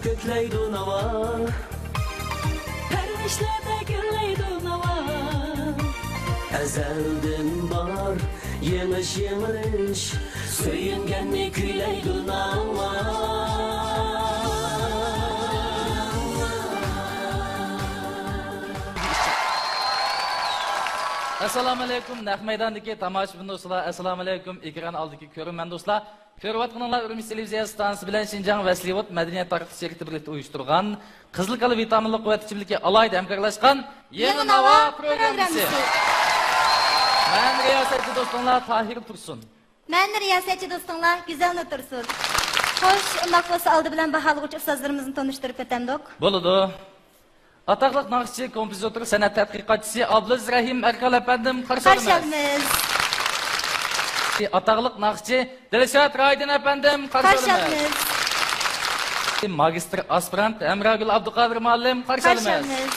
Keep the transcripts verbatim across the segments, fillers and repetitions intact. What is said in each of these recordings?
كۆكلەيدۇ ناۋا، پەرۋىشلەردە گۈللەيدۇ ناۋا. ئەزەلدىن بار يېڭىش يېڭىلىش، سۆيۈنگەننى كۈيلەيدۇ ناۋا. ئەسسالامۇئەلەيكۇم، نەق مەيداندىكى تاماشىبىن دوستلار، ئەسسالامۇئەلەيكۇم، ئېكران ئالدىدىكى كۆرۈرمەن دوستلار. كۆرۈۋاتقىنىڭلار ئۈرۈمچى تېلېۋىزىيە ئىستانسىسى بىلەن شىنجاڭ ۋەسلىۋۇد مەدەنىيەت تارقىتىش شىركىتى بىرلىكتە ئۇيۇشتۇرغان قىزىل كالا ۋىتامىنلىق قۇۋۋەت ئىچىملىكى ئالاھىدە ھەمكارلاشقان يېڭى ناۋا پروگراممىسى. مەن رىياسەتچى دوستۇڭلار تاھىر تۇرسۇن. مەن رىياسەتچى دوستۇڭلار گۈزەلنۇر تۇرسۇن. خوش، ئۇنداق بولسا ئالدى بىلەن باھالىغۇچى ئۇستازلىرىمىزنى تونۇشتۇرۇپ ئۆتەمدۇق؟ بولىدۇ. ئاتاقلىق ناخشىچى، كومپوزىتور، سەنئەت تەتقىقاتچىسى ئابلىز رەھىم ئەركان ئەپەندىم، قارشى قارشى ئالىمىز. ئالىمىز. ئاتاقلىق ناخشىچى دىلشات رايدىن ئەپەندىم، قارشى قارشى ئالىمىز. ئالىمىز. ماگىستىر ئاسپىرانت ھەمراگۈل ئابدۇقادىر مۇئەللىم، قارشى قارشى ئالىمىز. ئالىمىز.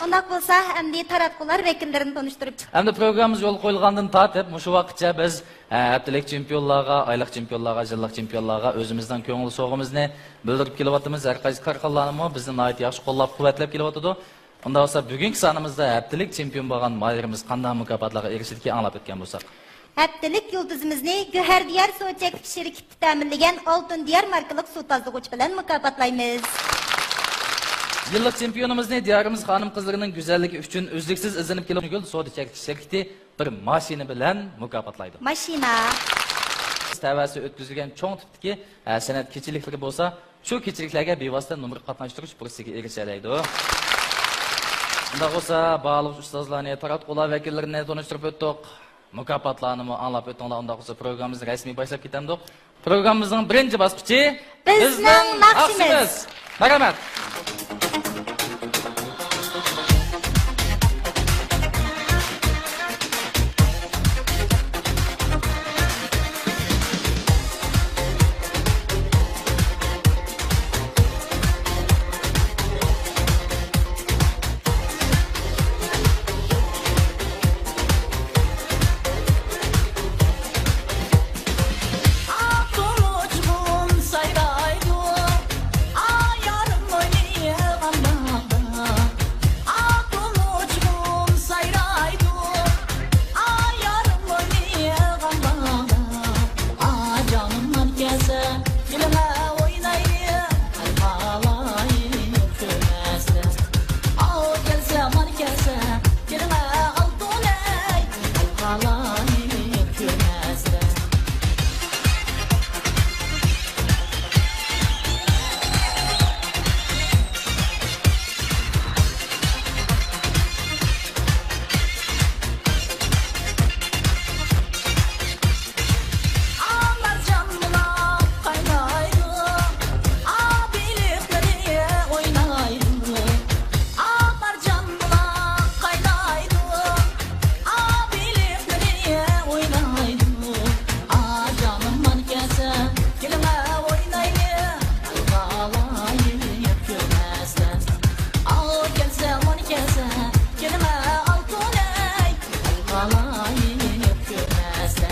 ئۇنداق بولسا، ئەمدى تاراتقۇلار ۋەكىللىرىنى تونۇشتۇرۇپ چىق- ئەمدى پروگراممىمىز يولغا قويۇلغاندىن تارتىپ، مۇشۇ ۋاقىتچە بىز ھە، ھەپتىلىك چېمپىيونلارغا، ئايلىق چېمپىيونلارغا، يىللىق چېمپىيونلارغا ئۆزىمىزنىڭ كۆڭۈل سوۋغىمىزنى بىلدۈرۈپ كېلىۋاتىمىز. ھەر قايسى كارخانىلارمۇ بىزنى ناھايىتى ياخشى قوللاپ-قۇۋۋەتلەپ كېلىۋاتىدۇ. ئۇنداق بولسا، بۈگۈنكى سانىمىزدا ھەپتىلىك چېمپىيون بولغان ماھىرىمىز قانداق مۇكاپاتلارغا ئېرىشىدىكىن، ئاڭلاپ ئۆتكەن بولساق. ھەپتىلىك يۇلتۇزىمىزنى گۆھەر دىيار سودا چەكلىك شىركىتى تەمىنلىگەن ئالتۇن دىيار ماركىلىق سۇ تازىلىغۇچ بىلەن مۇكاپاتلايمىز. يىللىق چېمپىيونىمىزنى دىيارىمىز خانىم-قىزلىرىنىڭ گۈزەللىكى ئۈچۈن ئۈزلۈكسىز ئىزدىنىپ كېلىۋاتقان گۈل سودا چەكلىك شىركىتى بىر ماشىنا بىلەن مۇكاپاتلايدۇ. ماشىنا. تەۋەسى ئۆتكۈزۈلگەن چوڭ تىپتىكى، ئە، سەنئەت كېچىلىكلىرى بولسا شۇ كېچىلىكلەرگە بىۋاسىتە نومۇر قاتناشتۇرۇش پۇرسىتىگە ئېرىشەلەيدۇ. ئۇنداق بولسا، باھالىغۇچى ئۇستازلارنى، تاراتقۇلار ۋەكىللىرىنى تونۇشتۇرۇپ ئۆتتۇق. مۇكاپاتلارنىمۇ ئاڭلاپ ئۆتتۈڭلار. ئۇنداق بولسا، پروگراممىمىزنى رەسمىي باشلاپ كېتەمدۇق. پروگراممىمىزنىڭ بىرىنچى باسقۇچى بىزنىڭ بىزنىڭ ناخشىمىز. ناخشىمىز. مەرھەمەت. ئاق تۇمۇچقۇم سايرايدۇ، ئايارىم ئوينىغان باغدا. ئاق تۇمۇچقۇم سايرايدۇ، ئايارىم ئوينىغان باغدا. ئاجانىم مانا كەلسە، كېلىڭە ئوينايلى، ئەل خالايىق كۆرمەستە. ئاۋۇ كەلسە، مانا كەلسە، كېلىڭە ئالتۇنەي، ئەل خالايىق كۆرمەستە. ئا مارجانلار قاينايدۇ، ئا بېلىقلىرى ئوينايدۇ. ئا مارجانلار قاينايدۇ، ئا بېلىقلىرى ئوينايدۇ. ئا جانىم مانا كەلسە، كېلىڭە ئوينايلى، ئەل خالايىق كۆرمەستە. ئاۋۇ كەلسە، مانا كەلسە، كېلىڭە ئالتۇنەي، ئەل خالايىق كۆرمەستە.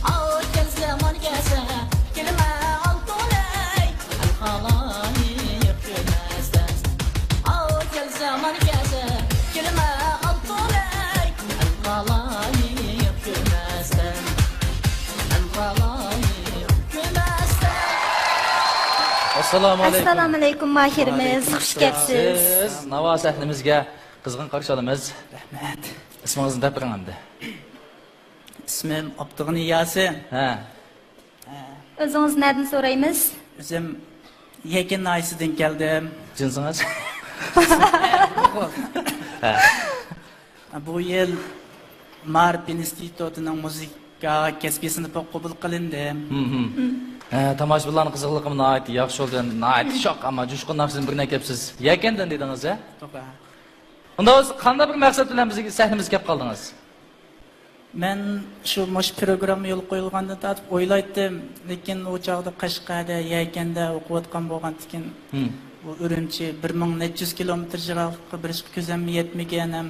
ئاۋۇ كەلسە، مانا كەلسە، كېلىمە ئالتۇنەي، ئەل خالايىق كۆرمەستە. ئاۋۇ كەلسە، مانا كەلسە، كېلىمە ئالتۇنەي، ئەل خالايىق كۆرمەستە. ئەل خالايىق كۆرمەستە. ئەسسالامۇ ئەلەيكۇم. ئەسسالامۇ ئەلەيكۇم، ماھىرىمىز. خۇش كەپسىز. ناۋا سەھنىمىزگە قىزغىن قارشى ئالىمىز. رەھمەت. ئىسمىڭىزنى دەپ بېرىڭ ئەمدى. ئىسمىم ئابدۇغېنى ياسىن. ھە. ئۆزىڭىز نەدىن سورايمىز؟ ئۆزۈم يەكەن ناھىيەسىدىن كەلدىم. جىنسىڭىز؟ ھە. بۇ يىل مائارىپ ئىنستىتۇتىنىڭ مۇزىكا كەسپىي سىنىپىغا قوبۇل قىلىندىم. ھە، تاماشىبىنلارنىڭ قىزغىنلىقىمۇ ناھايىتى ياخشى بولدى. ناھايىتى شوق، ئەمما جۇشقۇن ناخشىنى بىرنى ئەكەپسىز. يەكەندىن دېدىڭىز، ھە؟ توغرا. ئۇنداق بولسا، قانداق بىر مەقسەت بىلەن بىزگە سەھنىمىزگە كەپ قالدىڭىز؟ مەن شۇ مۇشۇ پروگرامما يولغا قويۇلغاندىن تارتىپ ئويلايتتىم، لېكىن ئۇ چاغدا قەشقەردە، يەكەندە ئوقۇۋاتقان بولغانتىكىن، بۇ ئۈرۈمچى بىر مىڭ نەچچە يۈز كىلومېتىر يىراقلىققا بېرىشقا كۆزۈممۇ يەتمىگەن ھەم.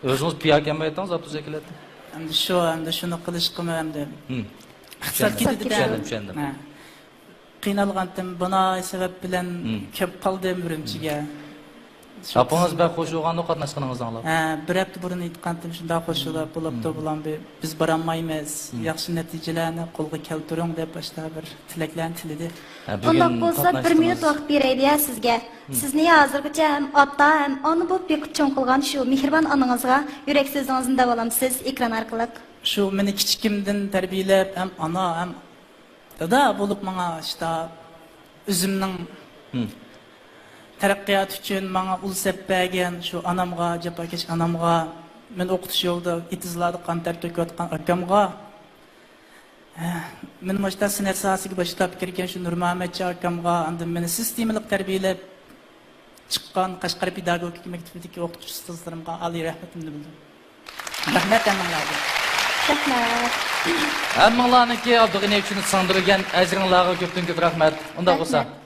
ئۆزىڭىز پىيادە كەلمەيتتىڭىز، ئاپتوبۇس ئەكېلەتتى. ئەمدى شۇ، ئەمدى شۇنى قىلىشقىمۇ ئەمدى. ئىقتىساد چۈشەندىم، كېتىدىكەن. چۈشەندىم، چۈشەندىم. ھە. قىينالغانتىم، بۇنىڭ سەۋەب بىلەن كەپ قالدىم ئۈرۈمچىگە. ئاپىڭىز بەك خوش بولغاندۇ قاتناشقىنىڭىزنى ئاڭلاپ. ھە، بىر ھەپتە بۇرۇن ئېيتقانتىم، شۇنداق خوش بولۇپ، بولۇپتۇ، بۇلام بى-، بىز بارالمايمىز، ياخشى نەتىجىلەرنى قولغا كەلتۈرۈڭ دەپ، باشتا بىر تىلەكلەرنى تىلىدى. ھە، بۈگۈن ئۇنداق بولسا، بىر مىنۇت ۋاقىت بېرەيلى ھە سىزگە. سىزنى ھازىرغىچە ھەم ئاتا، ھەم ئانا بولۇپ بېقىپ چوڭ قىلغان شۇ مېھرىبان ئانىڭىزغا يۈرەك سۆزىڭىزنى دەۋالامسىز ئېكران ئارقىلىق؟ شۇ مېنى كىچىكىمدىن تەربىيەلەپ، ھەم ئانا، ھەم دادا بولۇپ ماڭا شۇنداق ئۆزۈمنىڭ تەرەققىياتى ئۈچۈن ماڭا ئۇل سەپ بەرگەن شۇ ئانامغا، جاپاكەش ئانامغا، مېنى ئوقۇتۇش يولىدا ئېتىزلاردا قان تەر تۆكۈۋاتقان ئاكامغا، مېنى مۇشۇنداق سەنئەت ساھەسىگە باشلاپ كىرگەن شۇ نۇرمۇھەممەتجان ئاكامغا، ئاندىن مېنى سىستېمىلىق تەربىيەلەپ چىققان قەشقەر پېداگوگىكا مەكتىپىدىكى ئوقۇتقۇچى ئۇستازلىرىمغا ئالىي رەھمىتىمنى بىلدۈرىمەن. رەھمەت ھەممىڭلارغا. رەھمەت. ھەممىڭلارنىڭكى ئابدۇغېنى ئۈچۈن سىڭدۈرگەن ئەجرىڭلارغا كۆپتىن كۆپ رەھمەت. ئۇنداق بولسا، رەھمەت.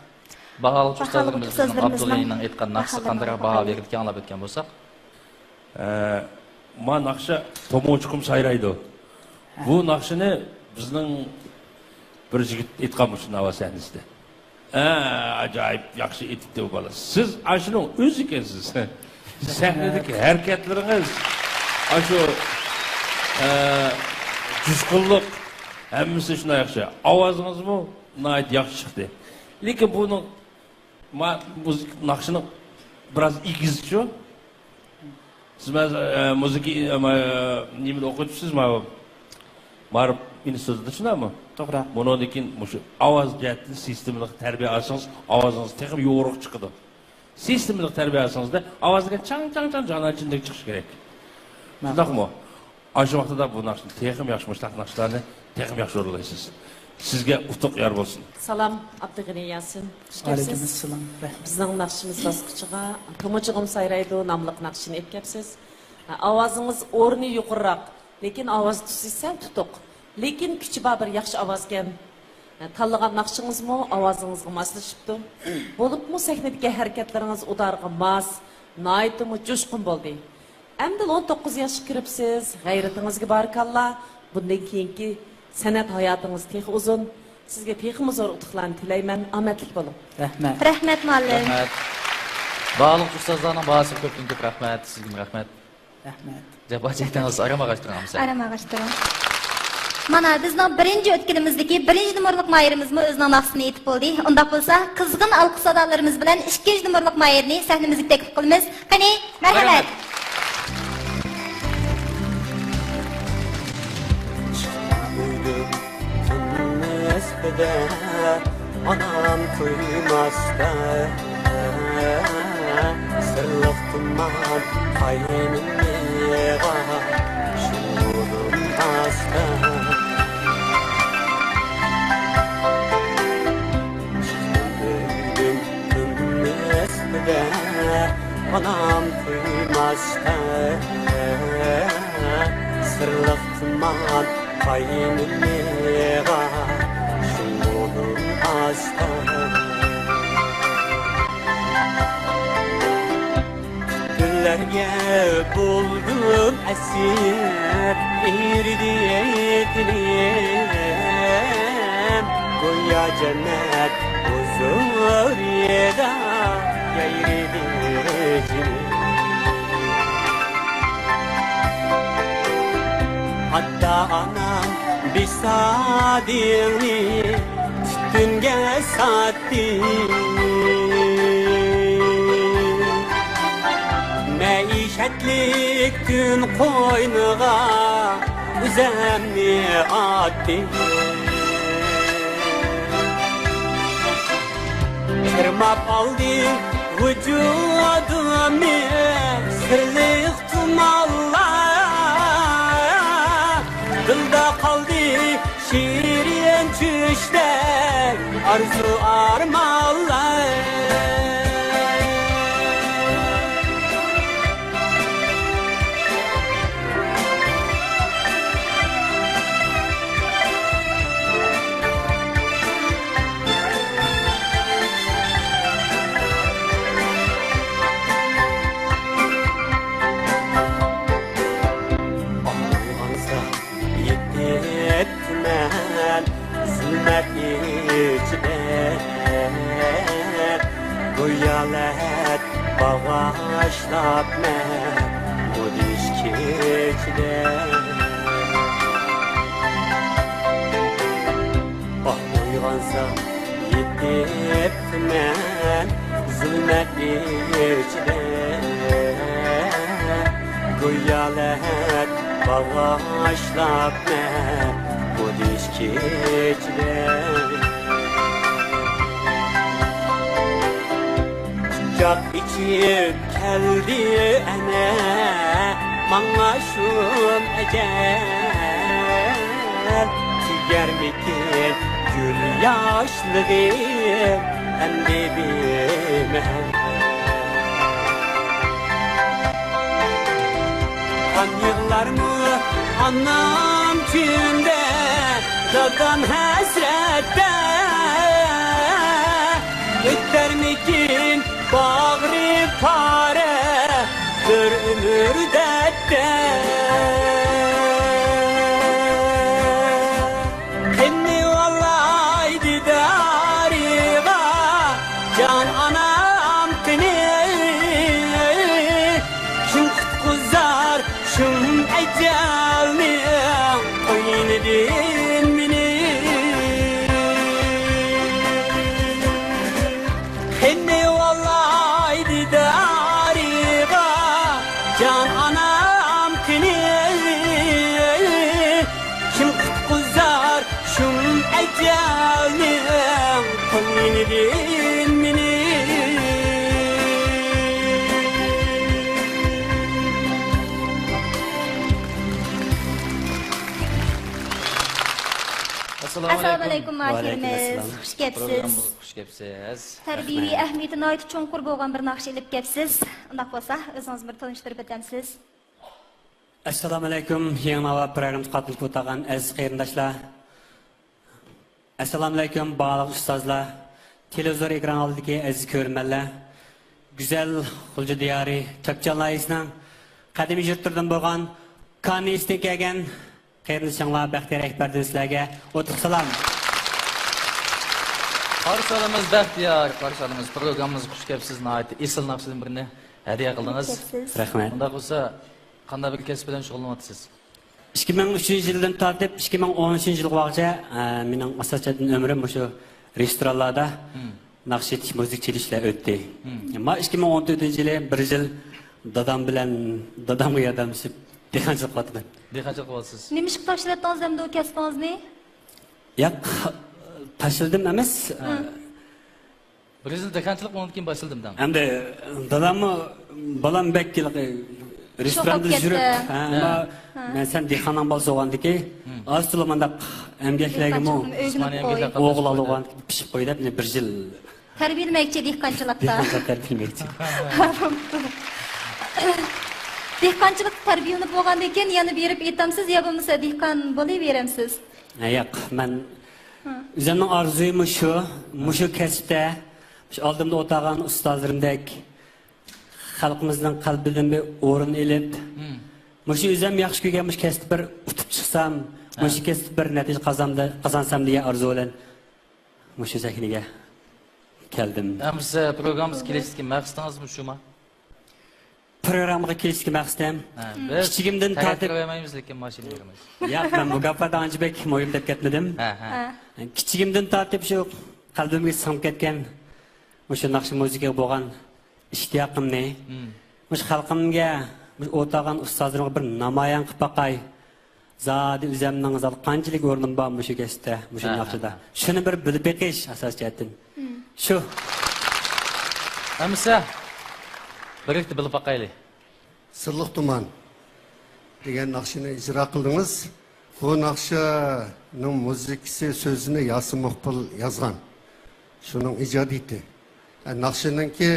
باھالىق باھالىق ئۇستازلىرىمىز ئۈستازلىرىمىزنىڭ ئابدۇغېنىنىڭ ئېيتقان ناخشىسى باھالىرىنى قانداقراق باھا باھالىيلى. بېرىدىكەن ئاڭلاپ ئۆتكەن بولساق. ئە، ما ناخشا تومۇچۇقۇم سايرايدۇ. بۇ ناخشىنى بىزنىڭ بىر يىگىت ئېيتقان مۇشۇ ناۋا سەھنىسىدە. ئە، ئاجايىپ ياخشى ئېيتىپتۇ بۇ بالا. سىز ئاشۇنىڭ ئۆزى ئىكەنسىز. سەھنىدىكى ھەرىكەتلىرىڭىز، ئاشۇ، ئە، جۇشقۇنلۇق، ھەممىسى شۇنداق ياخشى. ئاۋازىڭىزمۇ ناھايىتى ياخشى چىقتى. لېكىن بۇنىڭ، ما، مۇزىكا ناخشىنىڭ بىراز ئېگىزى شۇ. سىز مانا، ئە، مۇزىكا، ئە، ما، نېمىدە ئوقۇۋېتىپسىز، ماۋۇ مائارىپ ئىنستىتۇتىدا، شۇنداقمۇ؟ توغرا. بۇنىڭدىن كېيىن مۇشۇ ئاۋاز جەھەتتىن سىستېمىلىق تەربىيە ئالسىڭىز، ئاۋازىڭىز تېخىمۇ يورۇق چىقىدۇ. سىستېمىلىق تەربىيە ئالسىڭىزدا ئاۋاز دېگەن چاڭ، چاڭ، چاڭ جانان ئىچىدىن چىقىشى كېرەك. ماقۇل. شۇنداقمۇ؟ ئاشۇ ۋاقتىدا بۇ ناخشىنى تېخىمۇ ياخشى، مۇشۇنداق ناخشىلارنى تېخىمۇ ياخشى ئورۇنلايسىز. سىزگە ئۇتۇق يار بولسۇن. سالام، ئابدۇغېنى ياسىن. خۇش كەپسىز. ۋەئەلەيكۇمئەسسالام. رەھمەت. بىزنىڭ ناخشىمىز باسقۇچىغا تومۇچۇقۇم سايرايدۇ ناملىق ناخشىنى ئېلىپ كەپسىز. ئاۋازىڭىز ئورنى يۇقىرىراق، لېكىن ئاۋاز تۈسى سەل تۇتۇق. لېكىن كۈچى بار بىر ياخشى ئاۋازكەن. تاللىغان ناخشىڭىزمۇ ئاۋازىڭىزغا ماسلىشىپتۇ. بولۇپمۇ سەھنىدىكى ھەرىكەتلىرىڭىز ئۇدارغا ماس، ناھايىتىمۇ جۇشقۇن بولدى. ئەمدىلا ئون توققۇز ياشقا كىرىپسىز، غەيرىتىڭىزگە بارىكاللا. بۇندىن كېيىنكى سەنئەت ھاياتىڭىز تېخى ئۇزۇن. سىزگە تېخىمۇ زور ئۇتۇقلارنى تىلەيمەن، ئامەتلىك بولۇڭ. رەھمەت. رەھمەت، مۇئەللىم. رەھمەت. بارلىق ئۇستازلارنىڭ باھاسىغا كۆپتىن كۆپ رەھمەت، سىزگىمۇ رەھمەت. رەھمەت. جاپا چەكتىڭىز، ئارام ئاغاشتۇرۇڭ ئەمىسە. ئارام ئاغاشتۇرۇڭ. مانا، بىزنىڭ بىرىنچى ئۆتكىلىمىزدىكى بىرىنچى نومۇرلۇق ماھىرىمىزمۇ ئۆزىنىڭ ناخشىسىنى ئېيتىپ بولدى. ئۇنداق بولسا، قىزغىن ئالقىش سادالىرىمىز بىلەن ئىككىنچى نومۇرلۇق ماھىرنى سەھنىمىزگە تەكلىپ قىلىمىز. قېنى، مەرھەمەت! مەرھەمەت. ئۆيدىن تۈننى ئەسلىدە ئانام تۇيماستا، سىرلىق تۇمان قاينىمىغا شۇدۇم ئاستا. چىقتىم ئۆيدىن تۈننى ئەسلىدە ئانام تۇيماستا، سىرلىق تۇمان قاينىمىغا شۇدۇم ئاستا. كۈنلەرگە بولدۇم ئەسىر، ئېرىدى تېنىم، گويا جەننەت ھۇزۇرىدا يايرىدى جېنىم. ئاتا-ئانام بىسادىڭنى تۈتۈنگە ساتتى. مەئىشەتلىك تۈن قوينىغا ئۆزۈمنى ئاتتى. چىرماپ ئالدى ۋۇجۇدۇمنى سىرلىق تۇمانلار. دىلدا قالدى شېرىن چۈشلەر، ئارزۇ ئارمانلار. ئويغانسام يېتىپتىمەن زۇلمەت ئىچىدە، گويا لەت باغاشلاپ مەن مۇدھىش كېچىدە. ئاھ، ئويغانسام يېتىپتىمەن زۇلمەت ئىچىدە، گويا لەت باغاشلاپ مەن مۇدھىش كېچىدە. قۇچاق ئېچىپ كەلدى ئەنە ماڭا شۇم ئەجەل، تېگەرمىكىن گۈل ياشلىرىم ئەمدى بىمەھەل. قان يىغلارمۇ ئانام كۈندە، دادام ھەسرەتتە، ئۆتەرمىكىن باغرى پارە بىر ئۆمۈر دەردتە. قېنى ۋالاي دىدارىغا جان ئانام قېنى، كىم قۇتقۇزار شۇم ئەجەلنىڭ قوينىدىن مېنى؟ قېنى ۋالاي دىدارىغا جان ئانام قېنى، كىم قۇتقۇزار شۇم ئەجەلنىڭ قوينىدىن مېنى؟ ئەسسالامۇ ئەسسالامۇ ئەلەيكۇم. ئەلەيكۇم، ماھىرىمىز. ۋەئەلەيكۇم ئەسسالام. خۇش كەپسىز. پروگراممىمىزغا خۇش كەپسىز. تەربىيىۋى رەھمەت. ئەھمىيىتى ناھايىتى چوڭقۇر بولغان بىر ناخشا ئېلىپ كەپسىز. ئۇنداق بولسا، ئۆزىڭىزنى بىر تونۇشتۇرۇپ ئۆتەمسىز؟ ئەسسالامۇ ئەلەيكۇم. يېڭى ناۋا پروگراممىسىغا قاتنىشىپ ئولتۇرغان ئەزىز قېرىنداشلار. ئەسسالامۇ ئەلەيكۇم، باھالىق ئۇستازلار. تېلېۋىزور ئېكران ئالدىدىكى ئەزىز كۆرۈرمەنلەر. گۈزەل غۇلجا دىيارى، تۆپچان ناھىيەسىنىڭ قەدىمىي يۇرتلىرىدىن بولغان كانىيىستىن كەلگەن قېرىندىشىڭلار بەختىيار ئەكبەردىن سىلەرگە ئوتلۇق سالام. قارشى ئالىمىز بەختىيار، قارشى ئالىمىز. پروگراممىمىزغا خۇش كەپسىز. ناھايىتى ئېسىل ناخشىدىن بىرنى ھەدىيە قىلدىڭىز. خۇش كەپسىز. رەھمەت. ئۇنداق بولسا، قانداق بىر كەسىپ بىلەن شۇغۇللىنىۋاتىسىز؟ ئىككى مىڭ ئۈچىنچى يىلدىن تارتىپ ئىككى مىڭ ئون ئۈچىنچى يىلغىچە، ئە، مېنىڭ ئاساسەن ئۆمرۈم مۇشۇ رېستورانلاردا مم. ناخشا ئېيتىش، مۇزىكا چېلىش بىلەن ئۆتتى. مم. ما ئىككى مىڭ ئون تۆتىنچى يىلى بىر يىل دادام بىلەن، دادامغا ياردەملىشىپ دېھقانچىلىق قىلىۋاتىمەن. دېھقانچىلىق قىلىۋاتىسىز. نېمىشقا تاشلىۋەتتىڭىز ئەمدى ئۇ كەسپىڭىزنى؟ ياق، تاشلىدىم ئەمەس. ھە. بىر يىل دېھقانچىلىق، ئۇنىڭدىن كېيىن باشلىدىم دەڭ. ئەمدى داداممۇ، بالام بەك ھېلىقى رېستوراندا شوق بولۇپ يۈرۈپ، كەتتى. ھە، ھە. ما-، ھە. مەن سەن دېھقاننىڭ بالىسى بولغاندىكى، مم. ئاز تولا مانداق ئەمگەكلەرگىمۇ دېھقانچىلىقنى ئۆگىنىپ ئىسمانىيەگە قوي. دېھقان ئوغۇل قىلىپ ئالغان، پىشىپ قوي دەپ، مېنى بىر يىل تەربىيەلىمەكچى دېھقانچىلىقتا. دېھقانچىلىق تەربىيەلىمەكچى. دېھقانچىلىقتا تەربىيەلىنىپ بولغاندىن كېيىن يەنە بېرىپ ئېيتامسىز يا بولمىسا دېھقان بولۇۋېرەمسىز؟ ھە، ياق، مەن ھە. ئۆزۈمنىڭ ئارزۇيىمۇ شۇ، مۇشۇ كەسىپتە، مۇشۇ ئالدىمدا ئولتۇرغان ئۇستازلىرىمدەك خەلقىمىزنىڭ قەلبىدىن بىر ئورۇن ئېلىپ، مم. مۇشۇ ئۆزۈم ياخشى كۆرگەن مۇشۇ كەسىپتە بىر ئۇتۇپ چىقسام، ھە. مۇشۇ كەسىپتە بىر نەتىجە قازاندا-، قازانسام دېگەن ئارزۇ بىلەن مۇشۇ سەھنىگە كەلدىم. ئەمىسە پروگراممىمىزغا كېلىشتىكى مەقسىتىڭىزمۇ شۇما؟ پروگراممىغا كېلىشتىكى مەقسىتىم، ھە، بىز كىچىكىمدىن تەييار تارتىپ قىلىۋەرمەيمىز، لېكىن ماشىنا بېرىمىز. ياق، مەن مۇكاپاتنى ئانچە بەك مۇھىم دەپ كەتمىدىم. ھە، ھە. ھە. كىچىكىمدىن تارتىپ شۇ قەلبىمگە سىڭىپ كەتكەن مۇشۇ ناخشا مۇزىكىغا بولغان ئىشتىياقىمنى، مم. مۇشۇ خەلقىمگە، مۇشۇ ئولتۇرغان ئۇستازلىرىمغا بىر نامايان قىلىپ باقاي. زادى ئۆزەمنىڭ زادى قانچىلىك ئورنۇم بار مۇشۇ كەسىپتە، مۇشۇ ھە، ناخشىدا. ھە. شۇنى بىر بىلىپ بېقىش ئاساسىي جەھەتتىن. شۇ. ئەمىسە، بىرلىكتە بىلىپ باقايلى. سىرلىق تۇمان دېگەن ناخشىنى ئىجرا قىلدىڭىز. بۇ ناخشىنىڭ مۇزىكىسى، سۆزىنى ياسىن مۇقبىل يازغان. شۇنىڭ ئىجادىيىتى. ھە، ناخشىنىڭكى،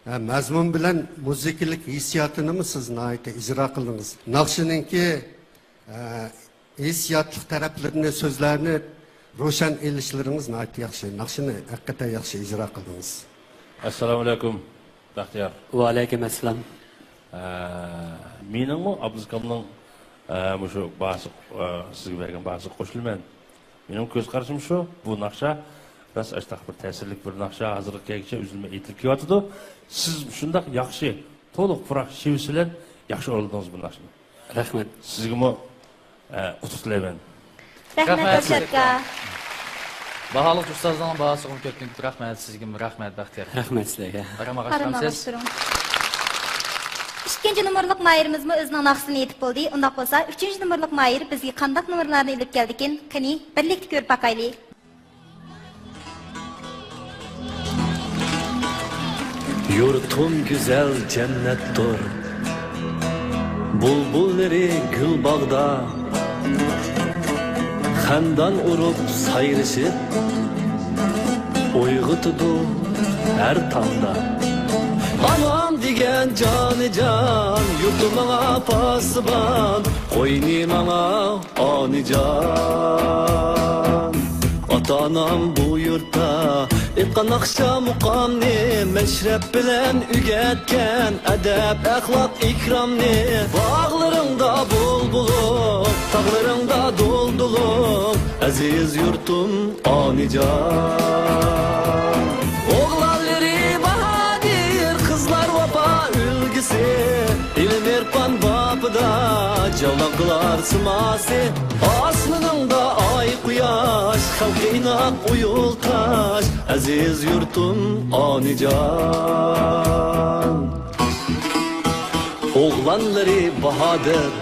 ھە، مەزمۇن بىلەن مۇزىكىلىق ھېسسىياتىنىمۇ سىز ناھايىتى ئىجرا قىلدىڭىز. ناخشىنىڭكى، ھە، ھېسسىياتلىق تەرەپلىرىنى، سۆزلەرنى روشەن ئېلىشلىرىڭىز ناھايىتى ياخشى. ناخشىنى ھەقىقەتەن ياخشى ئىجرا قىلدىڭىز. ئەسسالامۇئەلەيكۇم، بەختىيار. ۋەئەلەيكۇم ئەسسالام. ئە، مېنىڭمۇ ئابلىز ئاكامنىڭ، ئە، مۇشۇ باھاسى، ئە، سىزگە بەرگەن باھاسىغا قوشۇلىمەن. مېنىڭ كۆز قارىشىم شۇ، بۇ ناخشا راست ئاشتاق بىر تەسىرلىك بىر ناخشا، ھازىرغا كەلگۈچە ئۈزۈلمەي ئېيتىلىپ كېلىۋاتىدۇ. سىز شۇنداق ياخشى، تولۇق پۇراق شېۋىسى بىلەن ياخشى ئورۇندىڭىز بۇ ناخشىنى. رەھمەت. سىزگىمۇ، ئە، ئۇتۇق تىلەيمەن. رەھمەت، رەھمەت. ئەلشات ئاكا. باھالىق ئۇستازلارنىڭ باھاسىغىمۇ كۆپتىن كۆپ رەھمەت، سىزگىمۇ رەھمەت، بەختىيار. رەھمەت سىلەرگە. ئارام ئاغاشتۇرامسىز؟ ئارام ئاغاشتۇرۇڭ. ئىككىنچى نومۇرلۇق ماھىرىمىزمۇ ئۆزىنىڭ ناخشىسىنى ئېيتىپ بولدى. ئۇنداق بولسا، ئۈچىنچى نومۇرلۇق ماھىر بىزگە قانداق نومۇرلارنى ئېلىپ كەلدىكىن؟ قېنى، بىرلىكتە كۆرۈپ باقايلى. يۇرتۇم گۈزەل جەننەتتۇر، بۇلبۇللىرى گۈل باغدا، خەندان ئۇرۇپ سايرىشىپ، ئويغىتىدۇ ھەر تاڭدا. ئانام دېگەن جانىجان، يۇرتۇم ماڭا پاسىبان، قوينى ماڭا ئانىجان. ئاتا-ئانام بۇ يۇرتتا ئېيتقان ناخشا مۇقامنى، مەشرەپ بىلەن ئۆگەتكەن ئەدەپ، ئەخلاق، ئىكرامنى. باغلىرىڭدا بۇلبۇلۇڭ، تاغلىرىڭدا دۇلدۇلۇڭ، ئەزىز يۇرتۇم ئانىجان. ئوغلانلىرى باھادىر، قىزلار ۋاپا ئۈلگىسى. ئىلىم-ئېرپان باپىدا جەۋلان قىلار سىماسى. ئاسمىنىڭدا ئاي، قۇياش، خەلقى ئىناق، ئۇيۇل تاش، ئەزىز يۇرتۇم ئانىجان. ئوغلانلىرى باھادىر،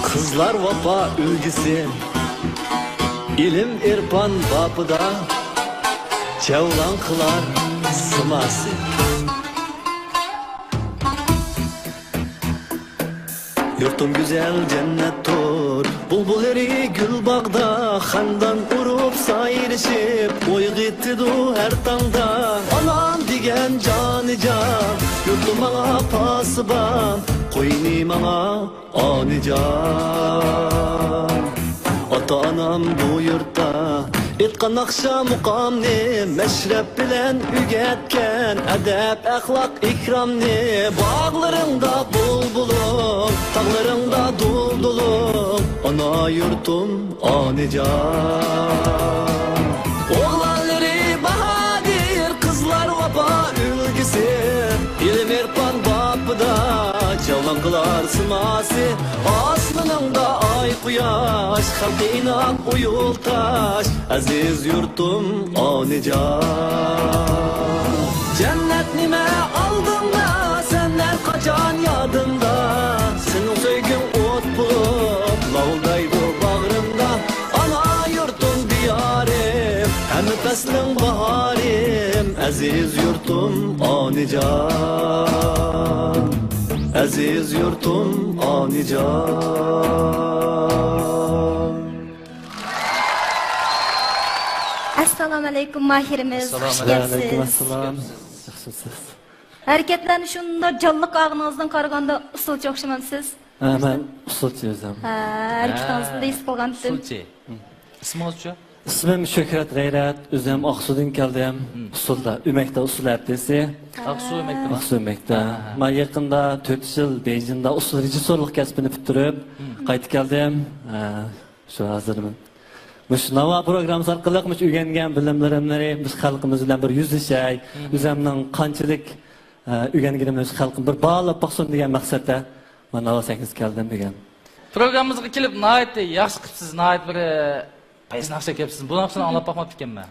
قىزلار ۋاپا ئۈلگىسى، ئىلىم-ئېرپان باپىدا جەۋلان قىلار سىماسى. يۇرتۇم گۈزەل جەننەتتۇر، بۇلبۇللىرى گۈل باغدا، خەندان ئۇرۇپ سايرىشىپ، ئويغىتىدۇ ھەر تاڭدا. ئانام دېگەن جانىجان، يۇرتۇم ماڭا پاسىبان، قوينى ماڭا ئانىجان. ئاتا-ئانام بۇ يۇرتتا ئېيتقان ناخشا مۇقامنى، مەشرەپ بىلەن ئۆگەتكەن ئەدەپ، ئەخلاق، ئىكرامنى. باغلىرىڭدا بۇلبۇلۇڭ، تاغلىرىڭدا دۇلدۇلۇڭ، ئانا يۇرتۇم ئانىجان. ئوغلانلىرى باھادىر، قىزلار ۋاپا ئۈلگىسى. ئىلىم-ئېرپان باپىدا جەۋلان قىلار سىماسى. ئاسمىنىڭدا ئاي، قۇياش، خەلقى ئىناق، ئۇيۇل تاش، ئەزىز يۇرتۇم ئانىجان. جەننەت نېمە ئالدىڭدا، سەن ھەر قاچان يادىمدا. سېنىڭ سۆيگۈڭ ئوت بولۇپ لاۋۇلدايدۇ باغرىمدا. ئانا يۇرتۇم، دىيارىم، ھەممە پەسلىڭ باھارىم، ئەزىز يۇرتۇم ئانىجان، ئەزىز يۇرتۇم ئانىجان. ئەسسالامۇئەلەيكۇم، ماھىرىمىز. ئەسسالامۇئەلەيكۇم. خۇش كەپسىز. ۋەئەلەيكۇم ئەسسالام. ياخشىمسىز؟ ھەرىكەتلەرنى شۇنداق جانلىق ئالغىنىڭىزدىن قارىغاندا ئۇسسۇلچى ئوخشىمامسىز؟ ھە، مەن ئۇسسۇلچى ئۆزۈم. ھە، ھەرىكىتىڭىزدىن ھېس قىلغانتىم. ئۇسسۇلچى. ئىسمىڭىزچۇ؟ ئىسمىم شۆھرەت غەيرەت، ئۆزۈم ئاقسۇدىن كەلدىم. ئۇسسۇلدا، ئۆمەكتە ئۇسسۇل ھەپتىسى. ئاقسۇ ئۆمەكتە. ئاقسۇ ئۆمەكتە. ھە، ھە. مەن يېقىندا تۆت يىل بېيجىڭدا ئۇسسۇل رېژىسسورلۇق كەسپىنى پۈتتۈرۈپ، قايتىپ كەلدىم. ھە، شۇ ھازىر مۇشۇ ناۋا پروگراممىسى ئارقىلىق مۇشۇ ئۆگەنگەن بىلىملىرىمنى مۇشۇ خەلقىمىز بىلەن بىر يۈزلىشەي، ئۆزۈمنىڭ قانچىلىك، ئە، ئۆگەنگىنىمنى مۇشۇ خەلقىم بىر باھالاپ باقسۇن دېگەن مەقسەتتە مانا ناۋا سەھنىسىگە كەلدىم بۈگۈن. پروگراممىمىزغا كېلىپ ناھايىتى ياخشى قىپسىز، ناھايىتى بىر، ئە، پەيزى ناخشا كەپسىز. بۇ ناخشىنى ئاڭلاپ باقماپتۇ ئىكەنمەن.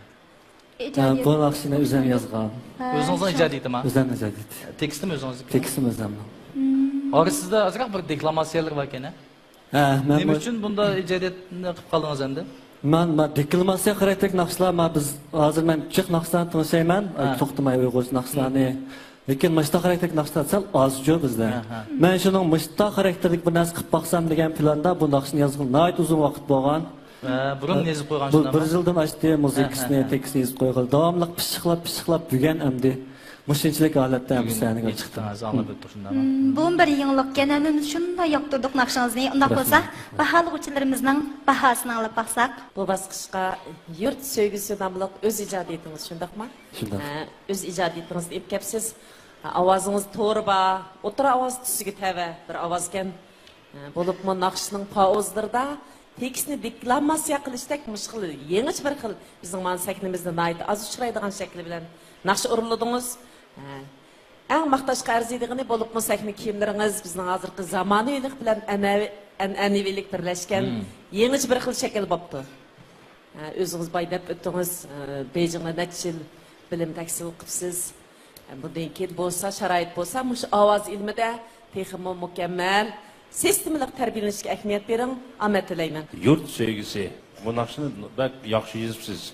ئە، بۇ ناخشىنى ئۆزۈم يازغان. ھە، ئۆزىڭىزنىڭ ئىجادىيىتىمۇ؟ ئۆزۈمنىڭ ئىجادىيىتى. تېكىستىمۇ ئۆزىڭىزنىڭكى؟ تېكىستىمۇ ئۆزۈمنىڭ. ئارىسىدا ئازراق بىر دېكلاماتسىيەلىرى باركەن، ھە؟ ھە، مەن نېمە ئۈچۈن بۇنداق ئىجادىيەتنى قىلىپ قالدىڭىز ئەمدى؟ مەن، مەن دېكلاماتسىيە خاراكتېرلىك ناخشىلار، مەن، بىز ھازىر مەن جىق ناخشىلارنى تىڭشايمەن، ھە. توختىماي ئۇيغۇرچە ناخشىلارنى. لېكىن مۇشۇنداق خاراكتېرلىك ناخشىلار سەل ئازچۇ بىزدە. ھە، ھە. مەن شۇنىڭ مۇشۇنداق خاراكتېرلىك بىر نەرسە قىلىپ باقسام دېگەن پىلاندا بۇ ناخشىنى يازغىلى ناھايىتى ئۇزۇن ۋاقىت بولغان. ھە، بۇرۇن ھە، يېزىپ قويغان بۇ شۇنداقمۇ؟ بىر يىلدىن ئاشتى مۇزىكىسىنى، ھە، ھە. تېكىستىنى يېزىپ قويغىلى. داۋاملىق پىششىقلاپ، پىششىقلاپ بۈگۈن ئەمدى مۇشۇنچىلىك ھالەتتە ھەم بۈگۈن سەھنىگە چىقتىڭىز، ئاڭلاپ ئۆتتۇق شۇنداقمۇ؟ مم، بۇمۇ بىر يېڭىلىقكەن، ھەممىمىز شۇنداق ياقتۇردۇق ناخشىڭىزنى. ئۇنداق بولسا، باھالىغۇچىلىرىمىزنىڭ باھاسىنى ئاڭلاپ باقساق. بۇ باسقۇچقا يۇرت سۆيگۈسى ناملىق ئۆز ئىجادىيىتىڭىز، شۇنداقمۇ؟ شۇنداق. ھە، ئۆز ئىجادىيىتىڭىزنى ئېلىپ كەپسىز. ھە، ئاۋازىڭىز توغرا بار، ئوتتۇرا ئاۋاز تۈسىگە تەۋە بىر ئاۋازكەن. ھە، بولۇپمۇ ناخشىنىڭ پائوزلىرىدا تېكىستنى دېكلاماتسىيە قىلىشتەك مۇشۇ خىل يېڭىچە بىر خىل بىزنىڭ مانا سەھنىمىزدە ناھايىتى ئاز ئۇچرايدىغان شەكلى بىلەن ناخشا ئورۇنلىدىڭىز. ھە. ئەڭ ماختاشقا ئەرزىيدىغىنى بولۇپمۇ سەھنە كىيىملىرىڭىز بىزنىڭ ھازىرقى زامانىۋىلىق بىلەن ئەنەۋى-، ئەنئەنىۋىلىك بىرلەشكەن مم. يېڭىچە بىر خىل شەكىل بوپتۇ. ھە، ئۆزىڭىز بايا دەپ ئۆتتىڭىز، ھە، بېيجىڭدا نەچچە يىل بىلىم تەھسىل قىپسىز. ھە، بۇندىن كېيىن بولسا، شارائىت بولسا، مۇشۇ ئاۋاز ئىلمىدە تېخىمۇ مۇكەممەل، سىستېمىلىق تەربىيەلىنىشكە ئەھمىيەت بېرىڭ. ئامەت تىلەيمەن. يۇرت سۆيگۈسى. بۇ ناخشىنى بەك ياخشى يېزىپسىز.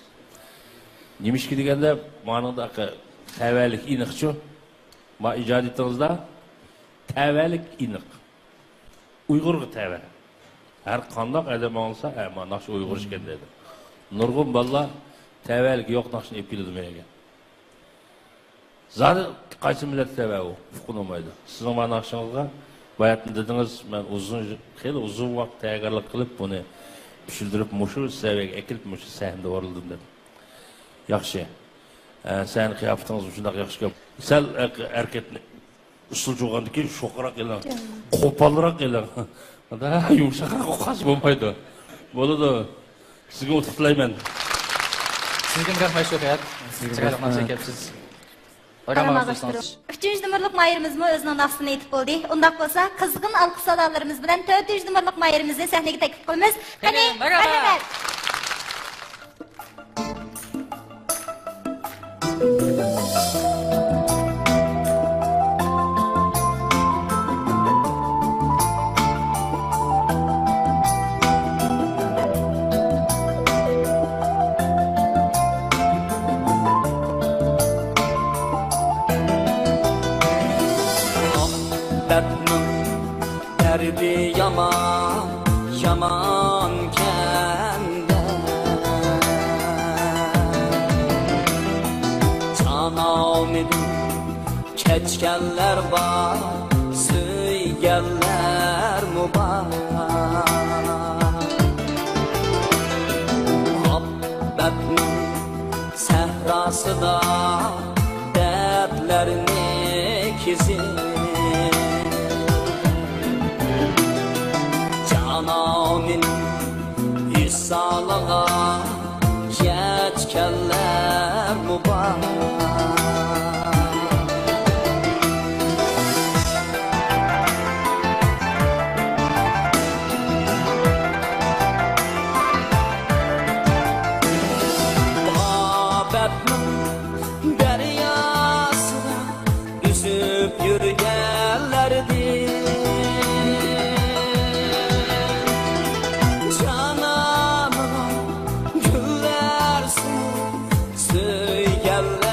نېمىشقا دېگەندە، مانىڭدا تەۋەلىك ئېنىقچۇ. ما ئىجادىيىتىڭىزدا تەۋەلىك ئېنىق. ئۇيغۇرغا تەۋە. ھەر قانداق ئادەم ئاڭلىسا، ھە، ما ناخشا ئۇيغۇر ئىكەن دەيدۇ. نۇرغۇن بالىلار تەۋەلىكى يوق ناخشىنى ئېلىپ كېلىدۇ مەيەگە. زادى قايسى مىللەت تەۋە ئۇ؟ ئۇققىنى بولمايدۇ. سىزنىڭ ما ناخشىڭىزغا باياتىن دېدىڭىز، مەن ئۇزۇن، خېلى ئۇزۇن ۋاقىت تەييارلىق قىلىپ، بۇنى چۈشۈندۈرۈپ، مۇشۇ سەۋىيەگە ئەكېلىپ، مۇشۇ سەھنىدە ئورۇنلىدىم دەپ. ياخشى. ئە، سەھنە قىياپىتىڭىز مۇشۇنداق ياخشىكەن. سەل ئەر-، ھەرىكەتنى ئۇسسۇل چوغاندىكى شوخراق ئېلىڭ. جان. قوپالراق ئېلىڭ. يۇمشاقراق ئوقۇغاچ بولمايدۇ. بولىدۇ. سىزگە ئۇتۇق تىلەيمەن. سىزگىمۇ رەھمەت شۆھرەت. سىز چىرايلىق ناخشا ئېيتىپسىز. ئارام ئالغاچ ئالغاچ تۇرۇڭ. ئۈچىنچى نومۇرلۇق ماھىرىمىزمۇ ئۆزىنىڭ ناخشىسىنى ئېيتىپ بولدى. ئۇنداق بولسا، قىزغىن ئالقىش سادالىرىمىز بىلەن تۆتىنچى نومۇرلۇق ماھىرىمىزنى سەھنىگە تەكلىپ قىلىمىز. قېنى، قېنى، مەرھەبا! مەرھەبا! ئاقىۋەتنىڭ دەردى يامان، يامانكەن-دە. جانانىدىن كەچكەنلەر بار، سۆيگەنلەرمۇ بار. مۇھەببەتنىڭ سەھراسىدا دەردلەرنى كېزىپ، جانانىم ۋىسالىغا يەتكەنلەرمۇ بار. مۇھەببەتنىڭ دەرياسىدا ئۈزۈپ يۈرگەنلەردىن، جانانىغا گۈللەر سۇنۇپ سۆيگەنلەرمۇ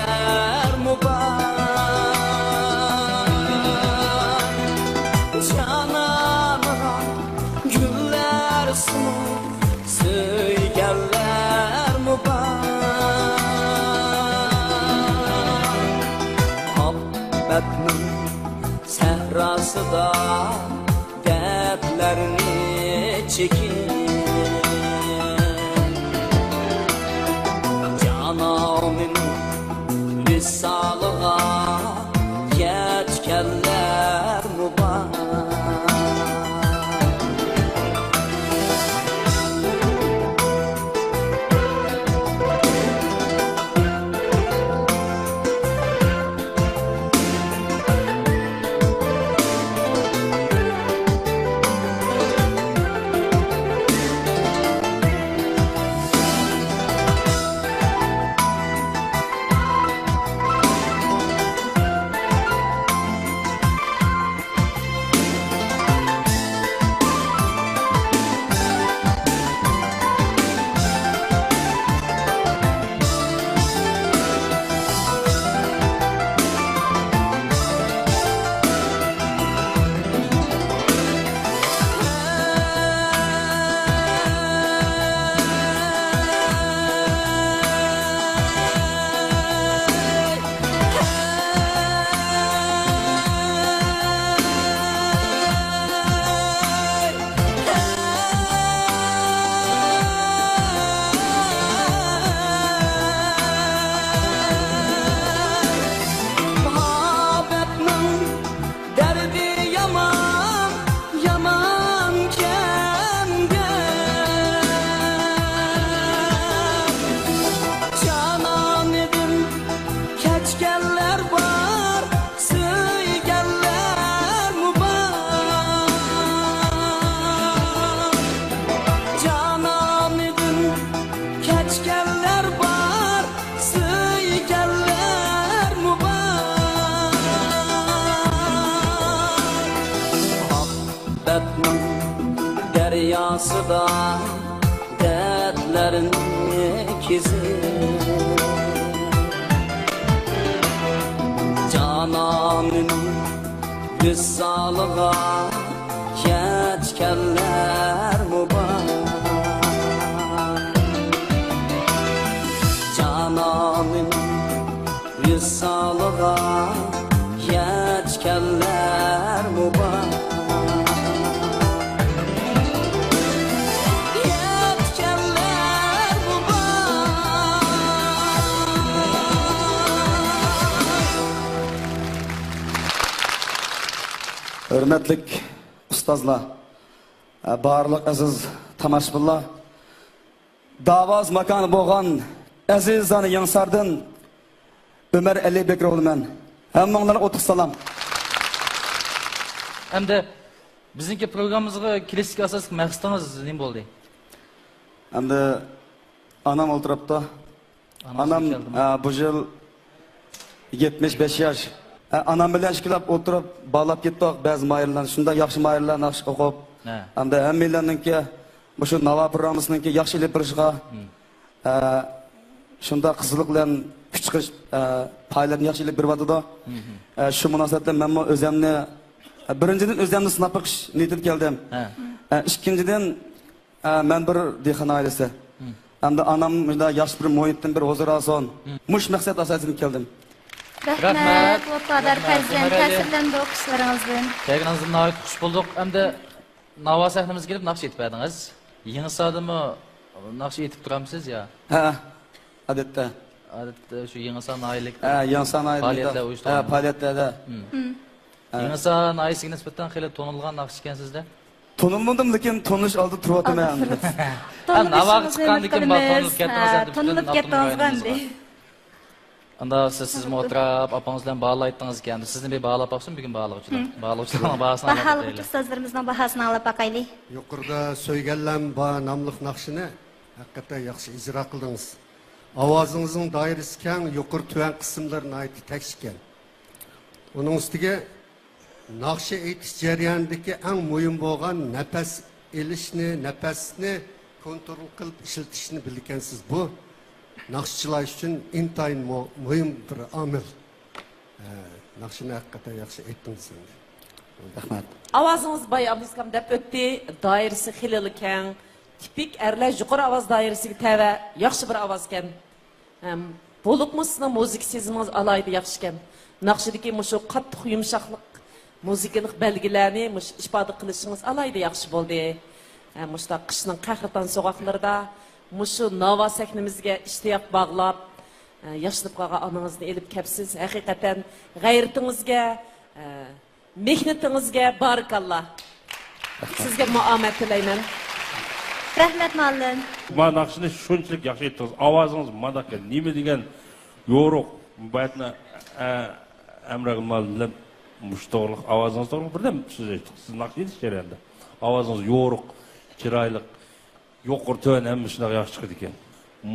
بار. جانانىغا گۈللەر سۇنۇپ سۆيگەنلەرمۇ بار. مۇھەببەتنىڭ سەھراسىدا دەردلەرنى چېكىپ، جانانىم ۋىسالىغا يەتكەنلەرمۇ بار. دەرياسىدا دەردلەرنى كېزىپ، جانانىم ۋىسالىغا يەتكەنلەرمۇ بار. جانانىم ۋىسالىغا يەتكەنلەرمۇ بار. يەتكەنلەرمۇ بار. ھۆرمەتلىك ئۇستازلار، بارلىق ئەزىز تاماشىبىنلار، داۋاز ماكانى بولغان ئەزىزانە يېڭىساردىن ئۆمەر ئەلىبېكىر بولىمەن. ھەممىڭلارغا ئوتلۇق سالام. ئەمدى بىزنىڭكى پروگراممىمىزغا كېلىشتىكى ئاساسلىق مەقسىتىڭىز نېمە بولدى؟ ئەمدى ئانام ئولتۇرۇپتۇ. ئانام ئانام، كەلدىمۇ؟ ئە، بۇ يىل يەتمىش بەش ياش. ئە، ئانام بىلەن ئىككىلەپ ئولتۇرۇپ باغلاپ كەتتۇق بەزى ماھىرلارنى. شۇنداق ياخشى ماھىرلار ناخشا ئوقۇپ، ھە، ھەمدە ھەممەيلەننىڭكى مۇشۇ ناۋا پروگراممىسىنىڭكى ياخشى ئېلىپ بېرىشىغا، ھىم، ئە، شۇنداق قىزغىنلىق بىلەن كۈچ چىقىرىش، ئە، پائالىيەتنى ياخشى ئېلىپ بېرىۋاتىدۇ. ھىم، ھىم. ئە، شۇ مۇناسىۋەت بىلەن مەنمۇ ئۆزەمنى، ئە، بىرىنچىدىن، ئۆزەمنى سىناپ بېقىش نىيىتىدە كەلدىم. ھە. ئە، ئىككىنچىدىن، ئە، مەن بىر دېھقان ئائىلىسى. ھىم. ھەمدە ئانام مۇشۇنداق ياخشى بىر مۇھىتتىن بىر ھۇزۇر ئالسۇن. ھىم. مۇشۇ مەقسەت ئاساسىدا كەلدىم. رەھمەت. رەھمەت، ۋاپادار پەرزەنت، تەسىرلەندۇق ئىشلىرىڭىزدىن. كەلگىنىڭىزدىن ناھايىتى خۇش بولدۇق. ئەمدى ناۋا سەھنىمىزگە كېلىپ ناخشا ئېيتىپ بەردىڭىز. يېڭىساردىمۇ ناخشا ئېيتىپ تۇرامسىز يا؟ ھە، ئادەتتە. ئادەتتە شۇ يېڭىسار ناھىيەلىك، ھە، يېڭىسار ناھىيەلىك پائالىيەتلەر، ھە، ئۇيۇشتۇرۇلغان پائالىيەتلەردە. ھىم. ھە. يېڭىسار ناھىيەسىگە نىسبەتەن خېلى تونۇلغان ناخشىچىكەنسىز-دە؟ تونۇلمىدىم، لېكىن تونۇلۇش ئالدىدا تۇرۇۋاتىمەن. ئالدىدا تۇرۇۋاتىسىز. ھە، ناۋاغا چىققاندىن كېيىن تونۇلۇشىڭىزنى ئۈمىد قىلىمىز. تونۇلۇپ كەتتىڭىز. ھە، تونۇلۇپ كەتتىڭىزغۇ ئەمدى. ئۇنداق سىز، سىزمۇ ئولتۇرۇپ، ئاپىڭىز بىلەن باھالار ئېيتتىڭىز ئىكەن. سىزنى بىر باھالاپ باقسۇن بۈگۈن باھالىغۇچىلار. ھىم. باھالىغۇچىلارنىڭ باھاسىنى ئاڭلاپ باقايلى. باھالىغۇچى ئۇستازلىرىمىزنىڭ باھاسىنى ئاڭلاپ باقايلى. يۇقىرىدا سۆيگەنلەم بار ناملىق ناخشىنى ھەقىقەتەن ياخشى ئىجرا قىلدىڭىز. ئاۋازىڭىزنىڭ دائىرىسى كەڭ، يۇقىرى تۆۋەن قىسىملىرى ناھايىتى تەكشى ئىكەن. ئۇنىڭ ئۈستىگە ناخشا ئېيتىش جەريانىدىكى ئەڭ مۇھىم بولغان نەپەس ئېلىشنى، نەپەسنى كونترول قىلىپ ئىشلىتىشنى بىلىدىكەنسىز. بۇ ناخشىچىلار ئۈچۈن ئىنتايىن مۇ-، مۇھىم بىر ئامىل. ھە، ناخشىنى ھەقىقەتەن ياخشى ئېيتتىڭىز ئەمدى. رەھمەت. ئاۋازىڭىز باي ئابلىسكام دەپ ئۆتتى، دائىرىسى خېلىلا كەڭ. تىپىك ئەرلەر يۇقىرى ئاۋاز دائىرىسىگە تەۋە، ياخشى بىر ئاۋازكەن. ھەم بولۇپمۇ سىزنىڭ مۇزىكا سېزىمىڭىز ئالاھىدە ياخشىكەن. ناخشىدىكى مۇشۇ قاتتىق يۇمشاقلىق، مۇزىكىلىق بەلگىلەرنى مۇشۇ ئىپادە قىلىشىڭىز ئالاھىدە ياخشى بولدى. ھە، مۇشۇنداق قىشنىڭ قەھرىتان سوغۇقلىرىدا مۇشۇ ناۋا سەھنىمىزگە ئىشتىياق باغلاپ، ھە، ياشىنىپ قالغان ئانىڭىزنى ئېلىپ كەپسىز. ھەقىقەتەن غەيرىتىڭىزگە، ھە، مېھنىتىڭىزگە بارىكاللا. سىزگە مۇئامەت تىلەيمەن. رەھمەت، مۇئەللىم. ما ناخشىنى شۇنچىلىك ياخشى ئېيتتىڭىز. ئاۋازىڭىز مانداق ئىكەن. نېمە دېگەن يورۇق. بۇ يەردە، ئە، ئەمرەگۈل مۇئەللىم بىلەن مۇشۇ توغرىلىق، ئاۋازىڭىز توغرىلىق بىردەم سۆز ئېيتتۇق. سىز ناخشا ئېيتىش جەريانىدا ئاۋازىڭىز يورۇق، چىرايلىق. يۇقىرى تۆۋەن ھەممە شۇنداق ياخشى چىقىدىكەن.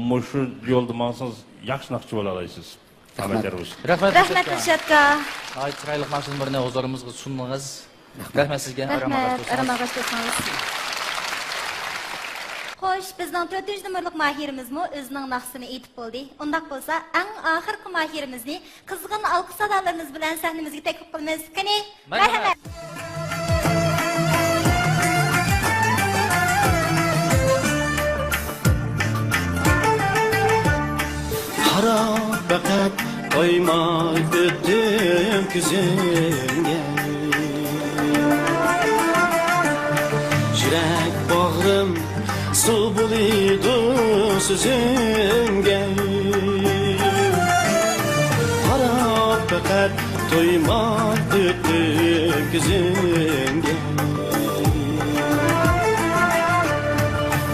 مۇشۇ يولدا ماڭسىڭىز ياخشى ناخشىچى بولالايسىز. ئامەت يار بولسۇن. رەھمەت، رەھمەت، رىشات ئاكا. ناھايىتى چىرايلىق ناخشىلىرىنى ھۇزۇرىمىزغا سۇندىڭىز. رەھمەت سىزگە. رەھمەت، ئارام ئاغاچ بولسىڭىز. خوش، بىزنىڭ تۆتىنچى نومۇرلۇق ماھىرىمىزمۇ ئۆزىنىڭ ناخشىسىنى ئېيتىپ بولدى. ئۇنداق بولسا، ئەڭ ئاخىرقى ماھىرىمىزنى قىزغىن ئالقىش سادالىرىمىز بىلەن سەھنىمىزگە تەكلىپ قىلىمىز. قېنى، مەرھەمەت. مەرھەمەت. قاراپ پەقەت قويماي ئۆتتۈم كۆزۈڭگە. يۈرەك باغرىم سۇ بولىدۇ سۆزۈڭگە. قاراپ پەقەت تويماي ئۆتتۈم كۆزۈڭگە.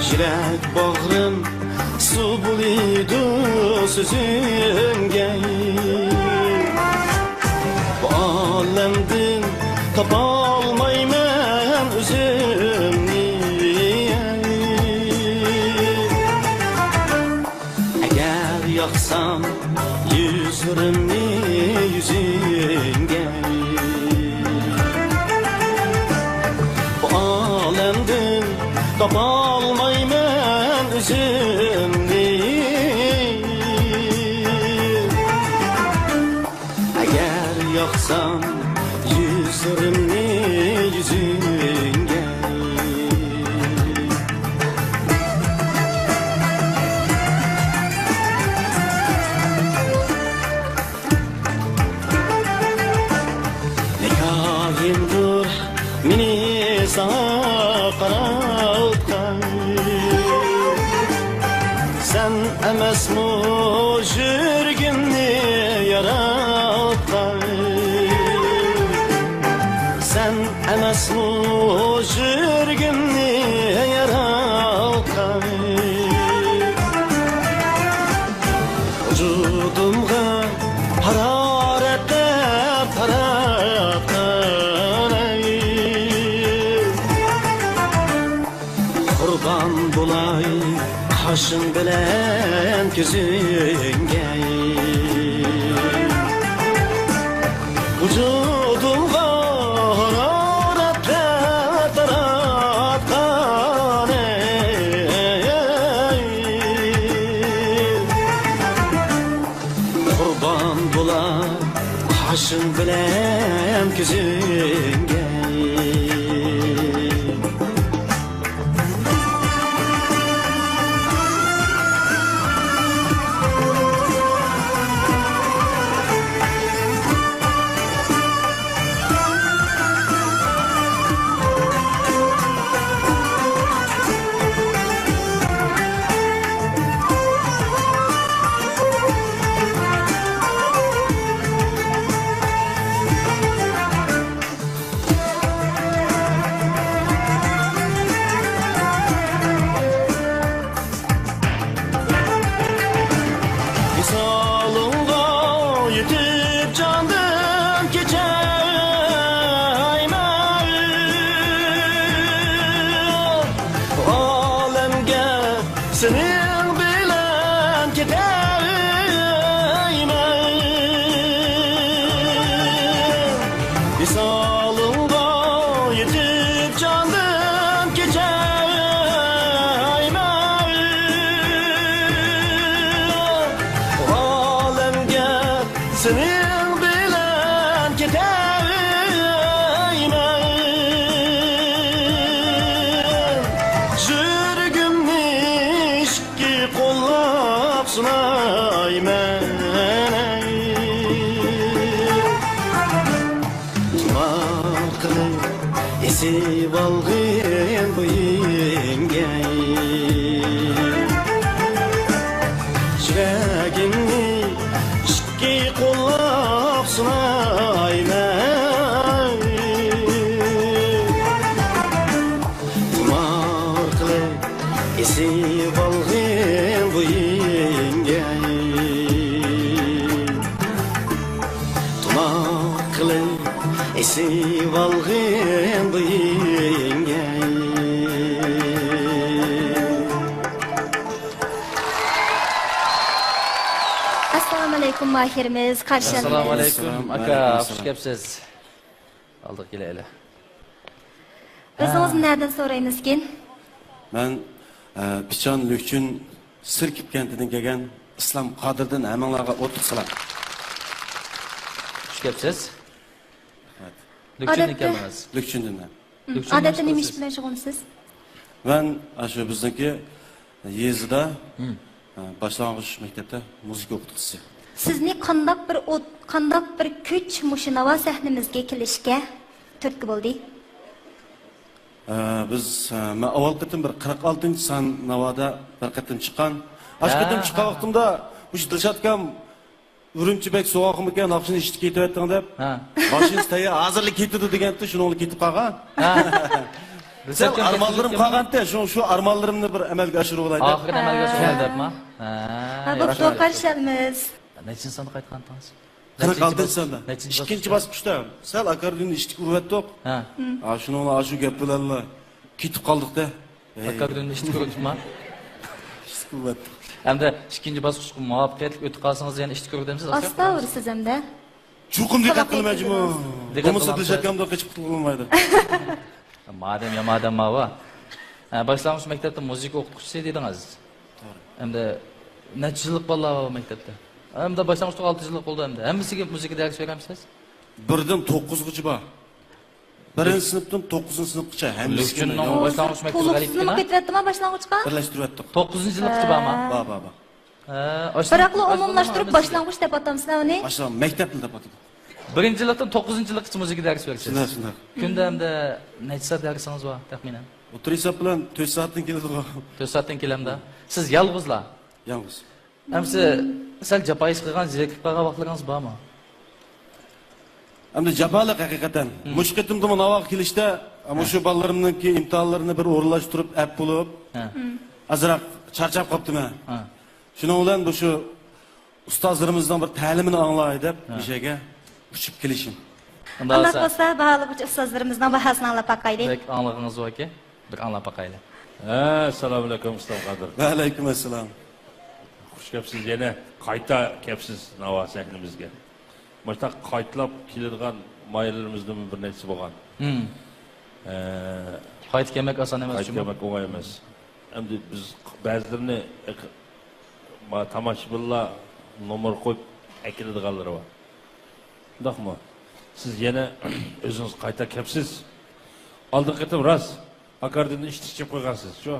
يۈرەك باغرىم سۇ بولىدۇ سۆزۈڭگە. بۇ ئالەمدىن تاپالمايمەن ئۆزۈمنى. ئەگەر ياقسام يۈزلىرىمنى يۈزۈڭگە. بۇ ئالمايمەن ئۆزۈمنى. ئەگەر ياقساڭ يۈزلىرىمنى يۈزۈڭگە. نىگاھىمدۇر مېنى ساڭا قاراتقان، سەن ئەمەسمۇ يۈرىكىمنى ياراتقان، سەن ئەمەسمۇ يۈرىكىمنى ياراتقان. ۋۇجۇدۇمغا ھارارەتلەر تاراتقان ئەي. قۇربان بولاي قاشىڭ بىلەن كۆزۈڭگە. ۋۇجۇدۇمغا ھارارەتلەر تاراتقان ئەي. قۇربان بولا قاشىڭ بىلەن كۆزۈڭگە. ۋىسالىڭغا يېتىپ جاندىن كېچەيمەن. ئالەمگە سېنىڭ بىلەن كېتەلمەي. ۋىسالىڭغا يېتىپ جاندىن كېچەلمەي. ئالەمگە سېنىڭ بىلەن كېتەلمەي. يۈرىكىمنى ئىككى قوللاپ سۇنايمەن. تۇمار قىلىپ ئېسىۋالغىن بويۇڭگە. يۈرىكىمنى ئىككى قوللاپ سۇنايمەن. تۇمار قىلىپ ئېسىۋالغىن بويۇڭگە. تۇمار قىلىپ ئېسىۋالغىن بويۇڭگە. ئەسسالامۇئەلەيكۇم، ماھىرىمىز، قارشى ئالىمىز. ئەسسالامۇئەلەيكۇم، ئاكا، خۇش كەپسىز. ئالدىغا كېلەيلى. ئۆزىڭىزنى نەدىن سورايمىزكىن؟ مەن، ئە، پىچان لۈكچۈن سىركىپ كەنتىدىن كەلگەن ئىسلام قادىردىن، ھەممىڭلارغا ئوتلۇق سالام. خۇش كەپسىز. رەھمەت. لۈكچۈندىن ئادەتتە كەلدىڭىز. لۈكچۈندىن. لۈكچۈندىن ئادەتتە نېمە ئىش بىلەن شۇغۇللىنىسىز؟ مەن، ئاشۇ بىزنىڭكى يېزىدا، ھە، باشلانغۇچ مەكتەپتە مۇزىكا ئوقۇتقۇچىسى. سىزنى قانداق بىر ئوت، قانداق بىر كۈچ مۇشۇ ناۋا سەھنىمىزگە كېلىشكە تۈرتكە بولدى؟ ھە، بىز، ھە، مەن ئاۋۋال قېتىم بىر قىرىق ئالتىنچى سان ناۋادا بىر قېتىم چىققان. ئاشۇ قېتىم چىققان ۋاقتىمدا مۇشۇ دىلشات ئاكام ئۈرۈمچى بەك سوغۇقمىكەن، ناخشىنى ئىشتە كېتىۋەتتىڭ دەپ، ھە، ماشىنىسى تەييار، ھازىرلا كېتىدۇ دېگەنتى، شۇنىڭغا كېتىپ قالغان. ھە. سەل ئارمانلىرىم قالغانتى، شۇ، شۇ ئارمانلىرىمنى بىر ئەمەلگە ئاشۇرۇۋالاي دەپ. ئاخىرىنى ئەمەلگە ئاشۇرۇۋالاي دەپما؟ ھە. ھە، بوپتۇ، قارشى ئالىمىز. نەچچىنچى ساندا قايتقانتىڭىز؟ قىرىق ئالتىنچى ساندا. نەچچىنچى باسقۇچ؟ ئىككىنچى باسقۇچتا. سەل ئاكاردىيوننى ئىشتىكى ئۇرۇۋەتتۇق. ھە. ھە. ئاشۇنىڭلا ئاشۇ گەپ بىلەنلا كېتىپ قالدۇق-دە. ئاكاردىيوننى ئىشتىكى ئۇرۇۋەتتۇقما؟ ئىشتىكى ئۇرۇۋەتتۇق. ئەمدى ئىككىنچى باسقۇچقا مۇۋاپىق يېتىپ ئۆتۈپ قالسىڭىز يەنە ئىشتىكى ئۇرۇۋېتىمىز، ئاستا ئۇرىسىز ئەمدى. چوقۇم دىققەت قىلىمەن جۇمۇ. بولمىسا دىلشات ئاكامدىن قېچىپ قۇتۇلغىلى بولمايدۇ. مادەم يامان ئادەم ماۋۇ. ھە، باشلانغۇچ مەكتەپتە مۇزىكا ئوقۇتقۇچىسى دېدىڭىز. توغرا. ئەمدى نەچچە يىللىق بالىلار بار مەكتەپتە؟ ئەمدى باشلانغۇچتىن ئالتە يىللىق بولدى ئەمدى. ھەممىسىگە مۇزىكا دەرس بېرەمسىز؟ بىردىن توققۇزغىچە بار. بىرىنچى سىنىپتىن توققۇزىنچى سىنىپقىچە ھەممىسى. لېكىن باشلانغۇچ مەكتەپكە غەلىتە تولۇقسىزمۇ كېتىۋەتتىما باشلانغۇچقا؟ بىرلەشتۈرۈۋەتتۇق. توققۇزىنچى يىللىققىچە بارما؟ ھە. بار، بار، بار. ھە، ئاشۇ بىراقلا ئاشۇ ئومۇملاشتۇرۇپ ھەممىسىگە. باشلانغۇچ دەپ ئاتامسىلەر ئۇنى؟ باشلان-، مەكتەپنى دەپ ئاتىدۇق. بىرىنچى يىللىقتىن توققۇزىنچى يىللىققىچە مۇزىكا دەرس بېرىسىز. شۇنداق، شۇنداق. كۈندە ئەمدى نەچچە سائەت دەرسىڭىز بار تەخمىنەن؟ ئوتتۇرا ھېساب بىلەن تۆت سائەتتىن كېلىدىغۇ. تۆت سائەتتىن كېلەمدە. سىز يالغۇزلا؟ يالغۇز. ئەمسە سەل جاپايىش قىلغان، زېرىكىپ قالغان ۋاقىتلىرىڭىز بارمۇ؟ ئەمدى جاپالىق ھەقىقەتەن. مم. مۇشۇ قېتىمدىمۇ ناۋاغا كېلىشتە، ھە. مۇشۇ بالىلىرىمنىڭكى ئىمتىھانلىرىنى بىر ئورۇنلاشتۇرۇپ ئەپ بولۇپ، ھە. ئازراق چارچاپ قاپتىمەن. ھە. شۇنىڭ بىلەن مۇشۇ ئۇستازلىرىمىزنىڭ بىر تەلىمىنى ئاڭلاي دەپ، ھە. مۇشۇ يەرگە ئۇچۇپ كېلىشىم. ئۇنداق بولسا، باھالىغۇچى ئۇستازلىرىمىزنىڭ باھاسىنى ئاڭلاپ باقايلى. بەك ئاڭلىغىڭىز باركى، بىر ئاڭلاپ باقايلى. ھە، ئەسسالامۇئەلەيكۇم، ئۇستاز قادىر. ۋەئەلەيكۇم ئەسسالام. خۇش كەپسىز، يەنە قايتا كەپسىز ناۋا سەھنىمىزگە. مۇشۇنداق قايتىلاپ كېلىدىغان ماھىرلىرىمىزدىنمۇ بىر نەچچىسى بولغان. ھىم. ئە، قايتىپ كەلمەك ئاسان ئەمەس، قايتىپ كەلمەك ئوڭاي ئەمەس. ئەمدى بىز بەزىلىرىنى ئېق-، ما-، تاماشىبىنلار نومۇر قويۇپ ئەكېلىدىغانلىرى بار. شۇنداقمۇ؟ سىز يەنە ئۆزىڭىز قايتا كەپسىز. ئالدىنقى قېتىم راست ئاكاردىننى ئىشتىكى چىقىپ قويغانسىز، شۇ؟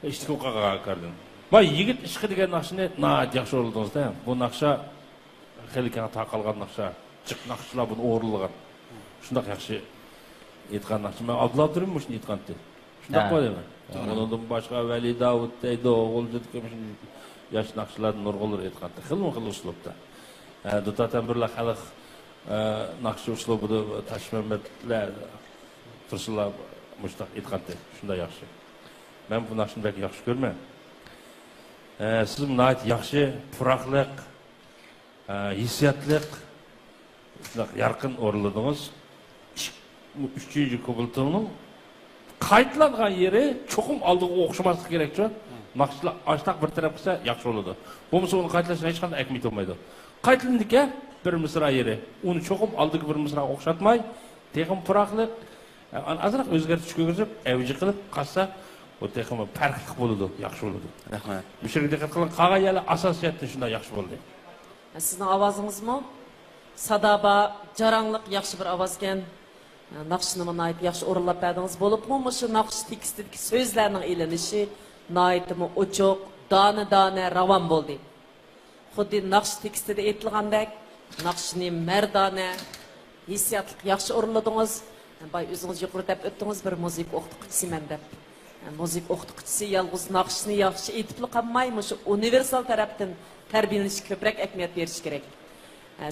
ئىشتىكى قويغان ئاكاردىن. باي يىگىت ئىشقى دېگەن ناخشىنى ناھايىتى ياخشى ئورۇندىڭىز-دە. بۇ ناخشا خېلى كەڭ تارقالغان ناخشا. جىق ناخشىلار بۇنى ئورۇنلىغان. شۇنداق ياخشى ئېيتقان ناخشا. مەن ئابدۇللا ئابدۇرېھىم مۇشۇنى ئېيتقانتى. شۇنداققۇ دەيمەن. توغرا. ئۇنىڭدىن باشقا ۋەلى داۋۇت دەيدۇ، ئوغۇل جۈدۈكى مۇشۇ ياش ناخشىلاردىن نۇرغۇنلىرى ئېيتقانتى. خىلمۇ خىل ئۇسلۇبتا. ھە، دۇتار تەمبۇرلار خەلق، ئە، ناخشا ئۇسلۇبىدا تاشمەمەتلەر تۇرسۇنلار مۇشۇنداق ئېيتقانتى. شۇنداق ياخشى. مەن بۇ ناخشىنى بەك ياخشى كۆرىمەن. ئە، سىز ناھايىتى ياخشى، پۇراقلىق، ئە، ھېسسىياتلىق، شۇنداق يارقىن ئورۇنلىدىڭىز. ئۈچ-، ئۈچىنچى كۇپلېتنىڭ قايتىلانغان يېرى چوقۇم ئالدىغا ئوخشىماسلىقى كېرەكچۇ. ناخشىلار ئاشتاق بىر تەرەپ قىلسا ياخشى بولىدۇ. بولمىسا ئۇنى قايتىلاشنىڭ ھېچقانداق ئەھمىيىتى بولمايدۇ. قايتىلىنىدىكەن بىر مىسرا يېرى. ئۇنى چوقۇم ئالدىغا بىر مىسراغا ئوخشاتماي، تېخىمۇ پۇراقلىق، ئازراق ئۆزگەرتىش كىرگۈزۈپ، ئەۋجى قىلىپ قالسا، ئۇ تېخىمۇ پەرقلىق بولىدۇ، ياخشى بولىدۇ. رەھمەت. مۇشۇ يەرگە دىققەت قىلىڭ، قالغان يەرلەر ئاساسىي جەھەتتىن شۇنداق ياخشى بولدى. سىزنىڭ ئاۋازىڭىزمۇ سادا بار، جاراڭلىق، ياخشى بىر ئاۋازكەن. ناخشىنىمۇ ناھايىتى ياخشى ئورۇنلاپ بەردىڭىز. بولۇپمۇ مۇشۇ ناخشا تېكىستىدىكى سۆزلەرنىڭ ئېلىنىشى ناھايىتىمۇ ئوچۇق، دانە-دانە راۋان بولدى. خۇددى ناخشا تېكىستىدە ئېيتىلغاندەك، ناخشىنى مەردانە، ھېسسىياتلىق ياخشى ئورۇنلىدىڭىز. باي ئۆزىڭىز يۇقىرىدا دەپ ئۆتتىڭىز، بىر مۇزىكا ئوقۇتقۇچىسىمەن دەپ. مۇزىكا ئوقۇتقۇچىسى يالغۇز ناخشىنى ياخشى ئېيتىپلا قالماي، مۇشۇ ئۇنىۋېرسال تەرەپتىن تەربىيەلىنىشكە كۆپرەك ئەھمىيەت بېرىش كېرەك.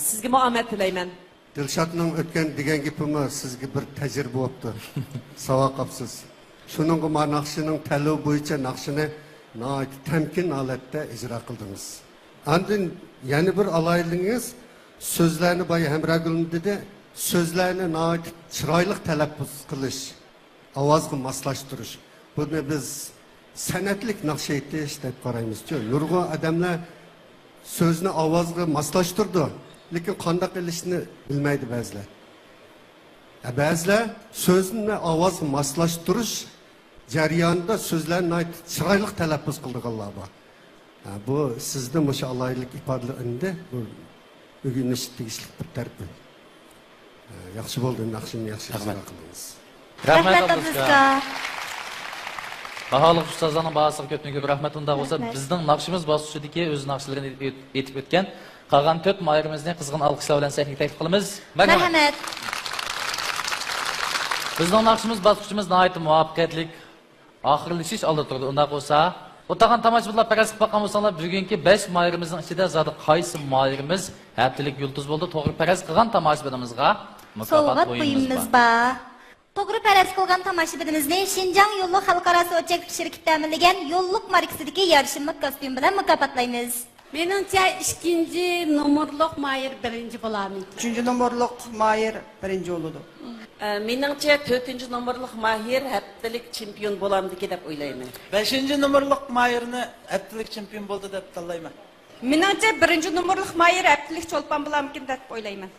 سىزگە مۇ ئامەت تىلەيمەن. دىلشاتنىڭ ئۆتكەن دېگەن گېپىمۇ سىزگە بىر تەجرىبە بوپتۇ. ساۋاق قاپسىز. شۇنىڭغا ما ناخشىنىڭ تەلىپى بويىچە ناخشىنى ناھايىتى تەمكىن ھالەتتە ئىجرا قىلدىڭىز. ئاندىن يەنە بىر ئالاھىدىلىكىڭىز، سۆزلەرنى بايا ھەمراگۈلمۇ دېدى، سۆزلەرنى ناھايىتى چىرايلىق تەلەپپۇز قىلىش. ئاۋازغا ماسلاشتۇرۇش. بۇنى بىز سەنئەتلىك ناخشا ئېيتىش دەپ قارايمىزچۇ. نۇرغۇن ئادەملەر سۆزنى ئاۋازغا ماسلاشتۇرىدۇ، لېكىن قانداق ئېلىشنى بىلمەيدۇ بەزىلەر. ھە، بەزىلەر سۆزنى ئاۋازغا ماسلاشتۇرۇش جەريانىدا سۆزلەرنى ناھايىتى چىرايلىق تەلەپپۇز قىلىدىغانلار بار. ھە، بۇ سىزدە مۇشۇ ئالاھىدىلىك ئىپادىلىنىدۇ. بۇ ئۆگىنىش تېگىشلىك بىر تەرىپى. ياخشى بولدى، ناخشىنى ياخشى ئىجرا قىلدىڭىز. رەھمەت، ئابدۇسكا. باھالىق ئۇستازلارنىڭ باھاسىغا كۆپتىن كۆپ رەھمەت. ئۇنداق بولسا، بىزنىڭ ناخشىمىز باسقۇچىدىكى ئۆز ناخشىلىرىنى ئېيتىپ ئۆتكەن قالغان تۆت ماھىرىمىزنى قىزغىن ئالقىشلار بىلەن سەھنىگە تەكلىپ قىلىمىز. مەرھەمەت. بىزنىڭ ناخشىمىز باسقۇچىمىز ناھايىتى مۇۋەپپەقىيەتلىك ئاخىرلىشىش ئالدىدا تۇرىدۇ. ئۇنداق بولسا، ئولتۇرغان تاماشىبىنلار پەرەز قىلىپ باققان بولساڭلار، بۈگۈنكى بەش ماھىرىمىزنىڭ ئىچىدە زادى قايسى ماھىرىمىز ھەپتىلىك يۇلتۇز بولدى؟ توغرا پەرەز قىلغان تاماشىبىنىمىزغا مۇكاپات سوۋغات بۇيۇمىمىز بۇيۇمىمىز بار. بار. توغرا پەرەز قىلغان تاماشىبىنىمىزنى شىنجاڭ يوللۇق خەلقئارا سودا چەكلىك شىركىتى تەمىنلىگەن يوللۇق ماركىسىدىكى يارىشىملىق كاستيۇم بىلەن مۇكاپاتلايمىز. مېنىڭچە، ئىككىنچى نومۇرلۇق ماھىر بىرىنچى بولامىكىن. ئۈچىنچى نومۇرلۇق ماھىر بىرىنچى بولىدۇ. ئە، مېنىڭچە، تۆتىنچى نومۇرلۇق ماھىر ھەپتىلىك چېمپىيون بولامدىكى دەپ ئويلايمەن. بەشىنچى نومۇرلۇق ماھىرنى ھەپتىلىك چېمپىيون بولدى دەپ تاللايمەن. مېنىڭچە، بىرىنچى نومۇرلۇق ماھىر ھەپتىلىك چولپان بولامىكىن دەپ ئويلايمەن.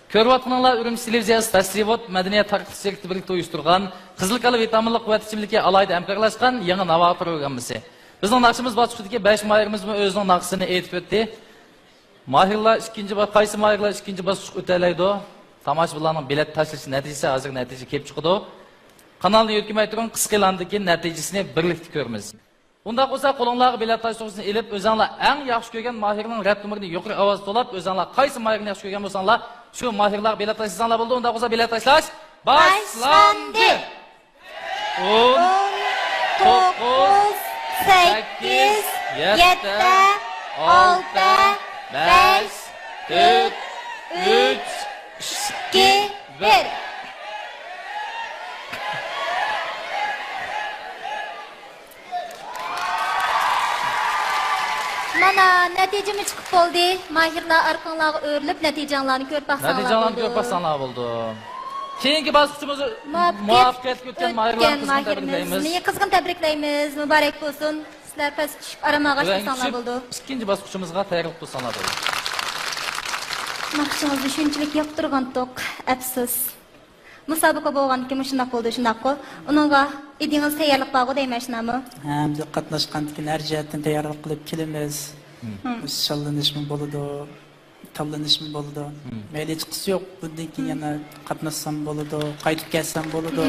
كۆرۈۋاتقىنىڭلار ئۈرۈمچى تېلېۋىزىيەسى تەسىرى ۋوت مەدەنىيەت تارقىتىش شىركىتى بىرلىكتە ئۇيۇشتۇرغان قىزىل كالا ۋىتامىنلىق قۇۋۋەت ئىچىملىكى ئالاھىدە ھەمكارلاشقان يېڭى ناۋا پروگراممىسى. بىزنىڭ ناخشىمىز باسقۇچىدىكى بەش ماھىرىمىزمۇ ئۆزىنىڭ ناخشىسىنى ئېيتىپ ئۆتتى. ماھىرلار ئىككىنچى با-، قايسى ماھىرلار ئىككىنچى باسقۇچقا ئۆتەلەيدۇ؟ تاماشىبىنلارنىڭ بېلەت تاشلىشى نەتىجىسى ھازىر نەتىجە كېلىپ چىقىدۇ. قانالنى يۆتكىمەي تۇرۇڭ، قىسقا ئېلاندىن كېيىن نەتىجىسىنى بىرلىكتە كۆرىمىز. ئۇنداق بولسا، قولۇڭلارغا بېلەت تاشلىغۇچىنى ئېلىپ، ئۆزۈڭلار ئەڭ ياخشى كۆرگەن ماھىرنىڭ رەت نومۇرىنى يۇقىرى ئاۋازدا توۋلاپ، ئۆزۈڭلار قايسى ماھىرنى ياخشى كۆرگەن بولساڭلار، شۇ ماھىرلارغا بېلەت تاشلىساڭلار بولىدۇ. ئۇنداق بولسا، بېلەت تاشلاش باشلاندى! ئون، توققۇز، سەككىز، يەتتە، ئالتە، بەش، تۆت، ئۈچ، ئىككى، بىر. مانا، نەتىجىمۇ چىقىپ بولدى. ماھىرلار، ئارقاڭلارغا ئۆرۈلۈپ، نەتىجەڭلارنى كۆرۈپ باقساڭلار نەتىجەڭلارنى كۆرۈپ بولىدۇ. باقساڭلار بولىدۇ. كېيىنكى باسقۇچىمىز مۇۋەپپەقىيەتلىك ئۆتكەن ماھىرلارنى قىزغىن تەبرىكلەيمىز. مېنى قىزغىن تەبرىكلەيمىز. مۇبارەك بولسۇن. سىلەر پەس چۈشۈپ، ئارام ئالغاچ تۇرساڭلار بولىدۇ. ئىككىنچى باسقۇچىمىزغا تەييارلىق تۇرساڭلار بولىدۇ. ناخشىڭىزنى شۇنچىلىك ياقتۇرغانتۇق، ئەپسۇس. مۇسابىقە بولغاندىكىن مۇشۇنداق بولدى، شۇنداققۇ؟ ئۇنىڭغا ئىدىڭىز تەييارلىق بارغۇ دەيمەن، شۇنداقمۇ؟ ھە، بىز قاتناشقاندىكىن ھەر جەھەتتىن تەييارلىق قىلىپ كېلىمىز. مم. شاللىنىشمۇ بولىدۇ، تاللىنىشمۇ بولىدۇ. مم. مەيلى، ھېچقىسى يوق. بۇندىن كېيىن يەنە قاتناشسام بولىدۇ، قايتىپ كەلسەم بولىدۇ.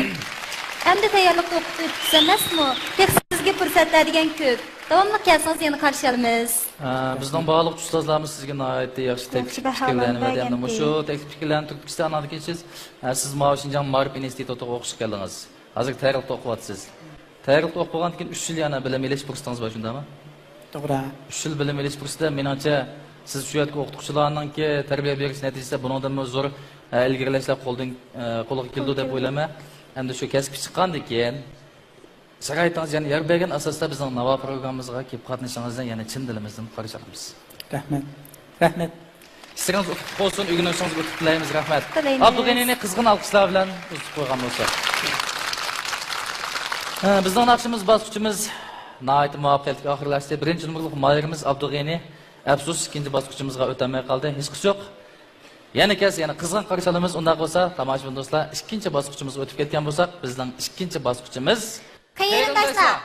ئەمدى تەييارلىقتا ئوقۇپ ئۆتىپسىز ئەمەسمۇ؟ تېخى سىزگە پۇرسەتلەر دېگەن كۆپ. داۋاملىق كەلسىڭىز يەنە قارشى ئالىمىز. ھە، بىزنىڭ بارلىق ئۇستازلارمۇ سىزگە ناھايىتى ياخشى تەكلىپ پىكىرلەرنى بەردى. ئەمدى مۇشۇ تەكلىپ پىكىرلەرنى تۈرتكىسىدە ئانان كېيىن سىز، ھە، سىز ماۋۇ شىنجاڭ مائارىپ ئىنستىتۇتىغا ئوقۇشقا كەلدىڭىز. ھازىر تەييارلىقتا ئوقۇۋاتىسىز. تەييارلىقتا ئوقۇپ بولغاندىن كېيىن ئۈچ يىل يەنە بىلىم ئېلىش پۇرسىتىڭىز بار، شۇنداقمۇ؟ توغرا. ئۈچ يىل بىلىم ئېلىش پۇرسىتىدە، مېنىڭچە، سىز شۇ يەردىكى ئوقۇتقۇچىلارنىڭكى تەربىيە بېرىش نەتىجىسىدە بۇنىڭدىنمۇ زور، ئە، ئىلگىرىلەشلەر قولدىن، ئە، قولغا كېلىدۇ دەپ ئويلايمەن. ئەمدى شۇ كەسىپكە چىققاندىن كېيىن، شارائىتىڭىز يەنە يار بەرگەن ئاساستا بىزنىڭ ناۋا پروگراممىمىزغا كېلىپ قاتنىشىڭىزنى يەنە چىن دىلىمىزدىن قارشى ئالىمىز. رەھمەت. رەھمەت. ئىشلىرىڭىز ئۇتۇقلۇق بولسۇن، ئۆگىنىشىڭىزگە ئۇتۇق تىلەيمىز. رەھمەت. تىلەيمىز. ئابدۇغېنىنى قىزغىن ئالقىشلار بىلەن ئۇزىتىپ قويغان بولساق. ھە، بىزنىڭ ناخشىمىز باسقۇچىمىز ناھايىتى مۇۋەپپەقىيەتلىك ئاخىرلاشتى. بىرىنچى نومۇرلۇق ماھىرىمىز ئابدۇغېنى، ئەپسۇس، ئىككىنچى باسقۇچىمىزغا ئۆتەلمەي قالدى. ھېچقىسى يوق. يەنە كەلسە يەنە قىزغىن قارشى ئالىمىز. ئۇنداق بولسا، تاماشىبىن دوستلار، ئىككىنچى باسقۇچىمىزغا ئۆتۈپ كەتكەن بولساق، بىزنىڭ ئىككىنچى باسقۇچىمىز قېرىنداشلار.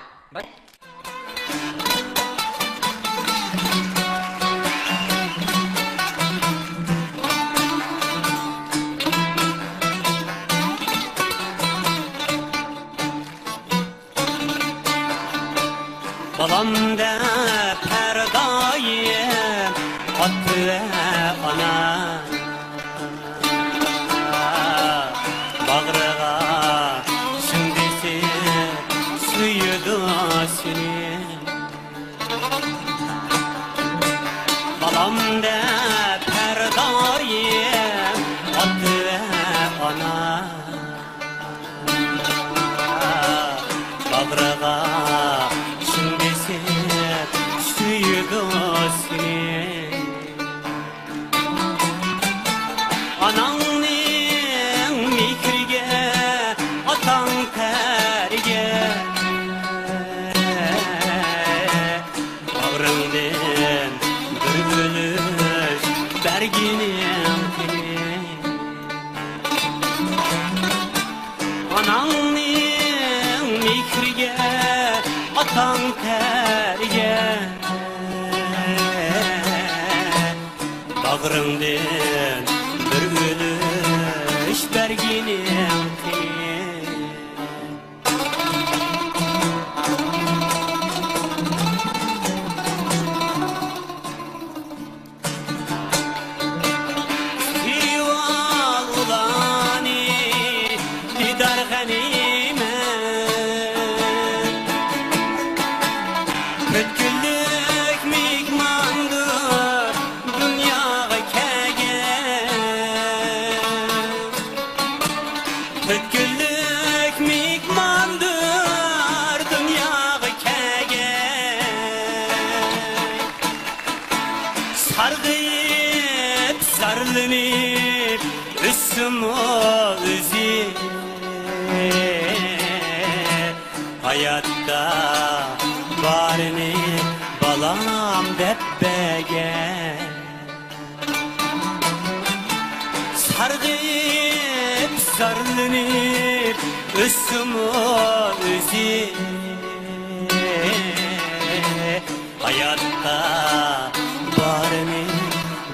بالام دەپ ھەر دائىم ئاتا ۋە ئانا باغرىغا چىڭ بېسىپ سۆيىدۇ سېنى. بالام دەپ ھەر دائىم ئاتا ۋە ئانا باغرىغا چىڭ بېسىپ سۆيىدۇ سېنى. ئاناڭنىڭ مېھرىگە، ئاتاڭ تەرگە، باغرىڭدىن بىر ئۈلۈش بەرگىنىڭ قېنى. ئاناڭنىڭ مېھرىگە، ئاتاڭ تەرگە، باغرىڭدىن بىر ئۈلۈش بەرگىنىڭ قېنى. كۈتۈۋال ئۇلارنى دىدار غەنىيمەت. تۆت كۈنلۈك مېھماندۇر دۇنياغا كەلگەن. تۆت كۈنلۈك مېھماندۇر دۇنياغا كەلگەن. سارغىيىپ، زارلىنىپ ئۆتسىمۇ ئۆزى، ھاياتتا بارىنى بالام دەپ بەرگەن. سار زارلىنىپ ئۆتسىمۇ ئۆزى، ھاياتتا بارىنى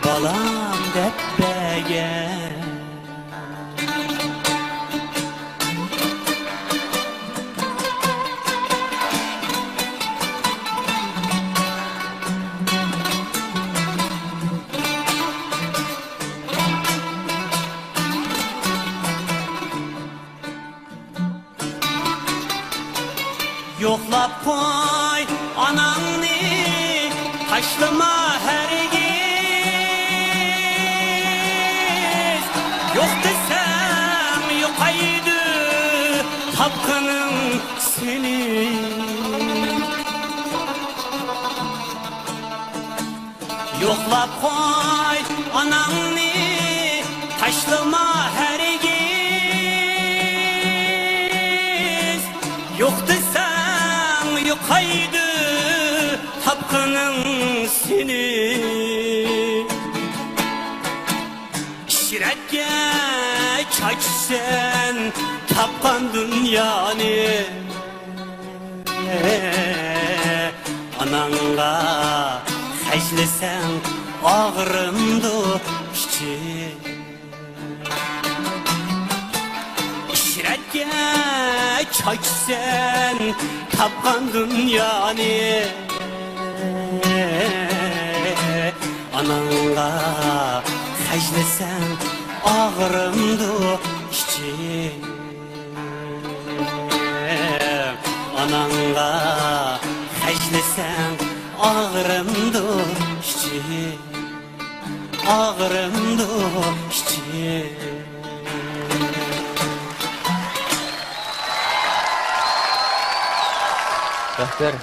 بالام دەپ بەرگەن. يوقلاپ قوي ئاناڭنى، تاشلىما ھەرگىز. يوق دېسەڭ يوقايدۇ تاپقىنىڭ سېنى. يوقلاپ قوي ئاناڭنى، تاشلىما ھەرگىز. يوق دېسەڭ يوقايدۇ تاپقىنىڭ سېنى. ئىشرەتكە چاچىسەن تاپقان دۇنيانى. ئاناڭغا خەجلىسەڭ ئاغرىمدۇ ئىچى. ئىشرەتكە چاچىسەن تاپقان دۇنيانى. ئاناڭغا خەجلىسەڭ ئاغرىمدۇ ئىچى. ئاناڭغا خەجلىسەڭ ئاغرىمدۇ ئىچى، ئاغرىمدۇ ئىچى. بەختىيار،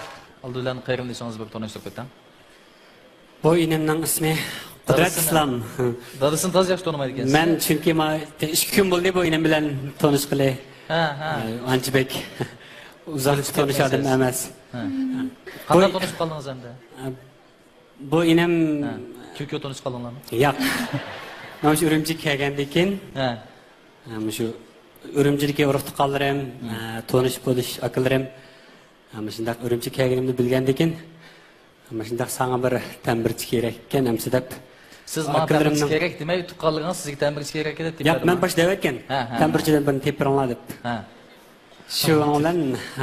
ئالدى بىلەن قېرىندىشىڭىز بىر تونۇشتۇرۇپ ئۆتۈڭ. بۇ ئىنىمنىڭ ئىسمى قۇدرەت دادىسىنى، ئىسلام. دادىسىنى تازا ياخشى تونۇمايدىكەنسىز. مەن چۈنكى ما-، ئىككى كۈن بولدى بۇ ئىنىم بىلەن تونۇشقىلى. ھە، ھە. ئانچە بەك ئۇزاق تونۇش ئادەم ئەمەس. ھە. بۇ قانداق تونۇشۇپ قالدىڭىز ئەمدى؟ بۇ ئىنىم ھە. كۈيكۈ تونۇشۇپ قالدىڭلارمۇ؟ ياق. مانا شۇ ئۈرۈمچىگە كەلگەندىن كېيىن، ھە. ھە، مۇشۇ ئۈرۈمچىدىكى ئۇرۇق-تۇغقانلىرىم، ھە، تونۇش بولۇش ئاكىلىرىم، ھە، مۇشۇنداق ئۈرۈمچىگە كەلگىنىمنى بىلگەندىن كېيىن، مۇشۇنداق ساڭا بىر تەمبۇرچى كېرەك ئىكەن ئەمىسە دەپ. سىز ماڭا تەمبۇرچى كېرەك دېمەي، تۇغقانلىرىڭىز سىزگە تەمبۇرچى كېرەك دەپ ياق، مەن باشتا دەۋەتكەن. ھە، ھە، ھە. تەمبۇرچىدىن بىرنى تېپىپ بېرىڭلار دەپ. ھە. شۇنىڭ بىلەن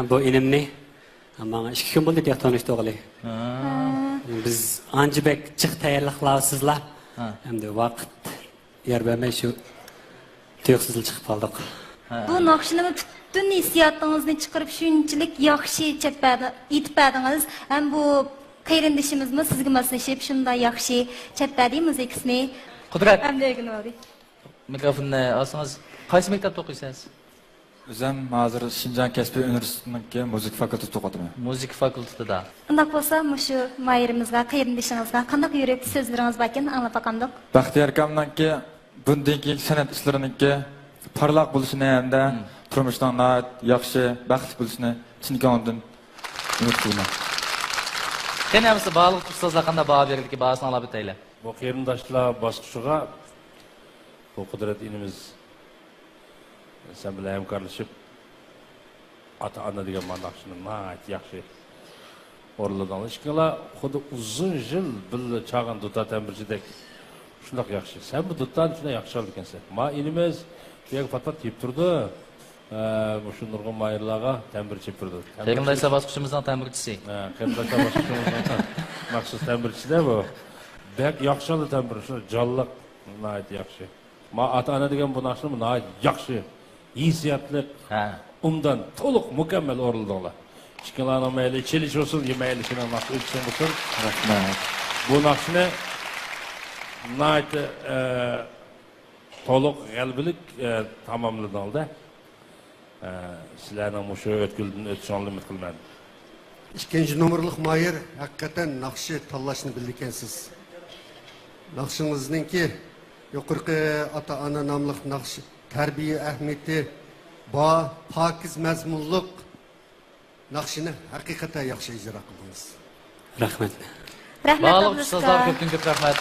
بۇ ئىنىمنى ماڭا ئىككى كۈن بولدى تېخى تونۇشتۇرغىلى. ھە. بىز ئانچە بەك جىق تەييارلىق قىلالىسىزلا. ھە. ئەمدى ۋاقىت يار بەرمەي شۇ تۇيۇقسىزلا چىقىپ قالدۇق. ھە. بۇ ناخشىنىمۇ پۈتۈن ھېسسىياتىڭىزنى چىقىرىپ، شۇنچىلىك ياخشى چەپ بەردى-، ئېيتىپ بەردىڭىز. ھەم بۇ قېرىندىشىمىزمۇ سىزگە ماسلىشىپ، شۇنداق ياخشى چەپ بەردى مۇزىكىسىنى. قۇدرەت. ئەمدى ئۆگىنىۋالدى. مىكروفوننى ئالسىڭىز، قايسى مەكتەپتە ئوقۇيسىز؟ ئۆزۈم ھازىر شىنجاڭ كەسپىي ئۇنىۋېرسىتېتىنىڭكى مۇزىكا فاكۇلتېتىدا ئوقۇۋاتىمەن. مۇزىكا فاكۇلتېتىدا. ئۇنداق بولسا، مۇشۇ ماھىرىمىزغا، قېرىندىشىڭىزغا قانداق يۈرەكلىك سۆزلىرىڭىز باركەن، ئاڭلاپ باقامدۇق؟ بەختىيار ئاكامنىڭكى بۇندىن كېيىنكى سەنئەت ئىشلىرىنىڭكى پارلاق بولۇشىنى ھەمدە مم. تۇرمۇشىنىڭ ناھايىتى ياخشى، بەختلىك بولۇشىنى چىن كۆڭلۈمدىن ئۈمىد قىلىمەن. قېنى، ئەمىسە بارلىق ئۇستازلار قانداق باھا بېرىدىكى، باھاسىنى ئاڭلاپ ئۆتەيلى. بۇ قېرىنداشلار باسقۇچىغا بۇ قۇدرەت ئىنىمىز سەن بىلەن ھەمكارلىشىپ، ئاتا-ئانا دېگەن مانا ناخشىنى ناھايىتى ياخشى ئورۇنلىدىڭلار. ئىككىڭلار خۇددى ئۇزۇن يىل بىللە چالغان دۇتار تەمبۇرچىدەك شۇنداق ياخشى. سەن بۇ دۇتارنى شۇنداق ياخشى چالىدىكەنسەن. ما ئىنىمىز بۇ يەرگە پات-پات كېلىپ تۇرىدۇ. ھە، مۇشۇ نۇرغۇن ماھىرلارغا تەمبۇر چېلىپ بېرىدۇ. قېرىنداشلار باسقۇچىمىزنىڭ تەمبۇرچىسى. ھە، قېرىنداشلار باسقۇچىمىزنىڭ مەخسۇس تەمبۇرچىسى-دە بۇ. بەك ياخشى چالىدۇ تەمبۇر، شۇ جانلىق، ناھايىتى ياخشى. ما ئاتا-ئانا دېگەن بۇ ناخشىنىمۇ ناھايىتى ياخشى، ھېسسىياتلىق، ھە. ئوبدان، تولۇق، مۇكەممەل ئورۇنلىدىڭلار. ئىككىڭلارنىڭ مەيلى چېلىش بولسۇن، يا مەيلى سېنىڭ ناخشا ئېيتىشىڭ بولسۇن. رەھمەت. بۇ ناخشىنى ناھايىتى، ئە، تولۇق غەلىبىلىك، ئە، تاماملىدىڭلار-دە. ئە، سىلەرنىڭ مۇشۇ ئۆتكىلىدىن ئۆتۈشۈڭلارنى ئۈمىد قىلىمەن. ئىككىنچى نومۇرلۇق ماھىر، ھەقىقەتەن ناخشا تاللاشنى بىلىدىكەنسىز. ناخشىڭىزنىڭكى يۇقىرىقى ئاتا-ئانا ناملىق ناخشا تەربىيە ئەھمىيىتى بار، پاكىز مەزمۇنلۇق ناخشىنى ھەقىقەتەن ياخشى ئىجرا قىلدىڭىز. رەھمەت. رەھمەت، بارلىق ئۇستازلارغا كۆپتىن كۆپ رەھمەت.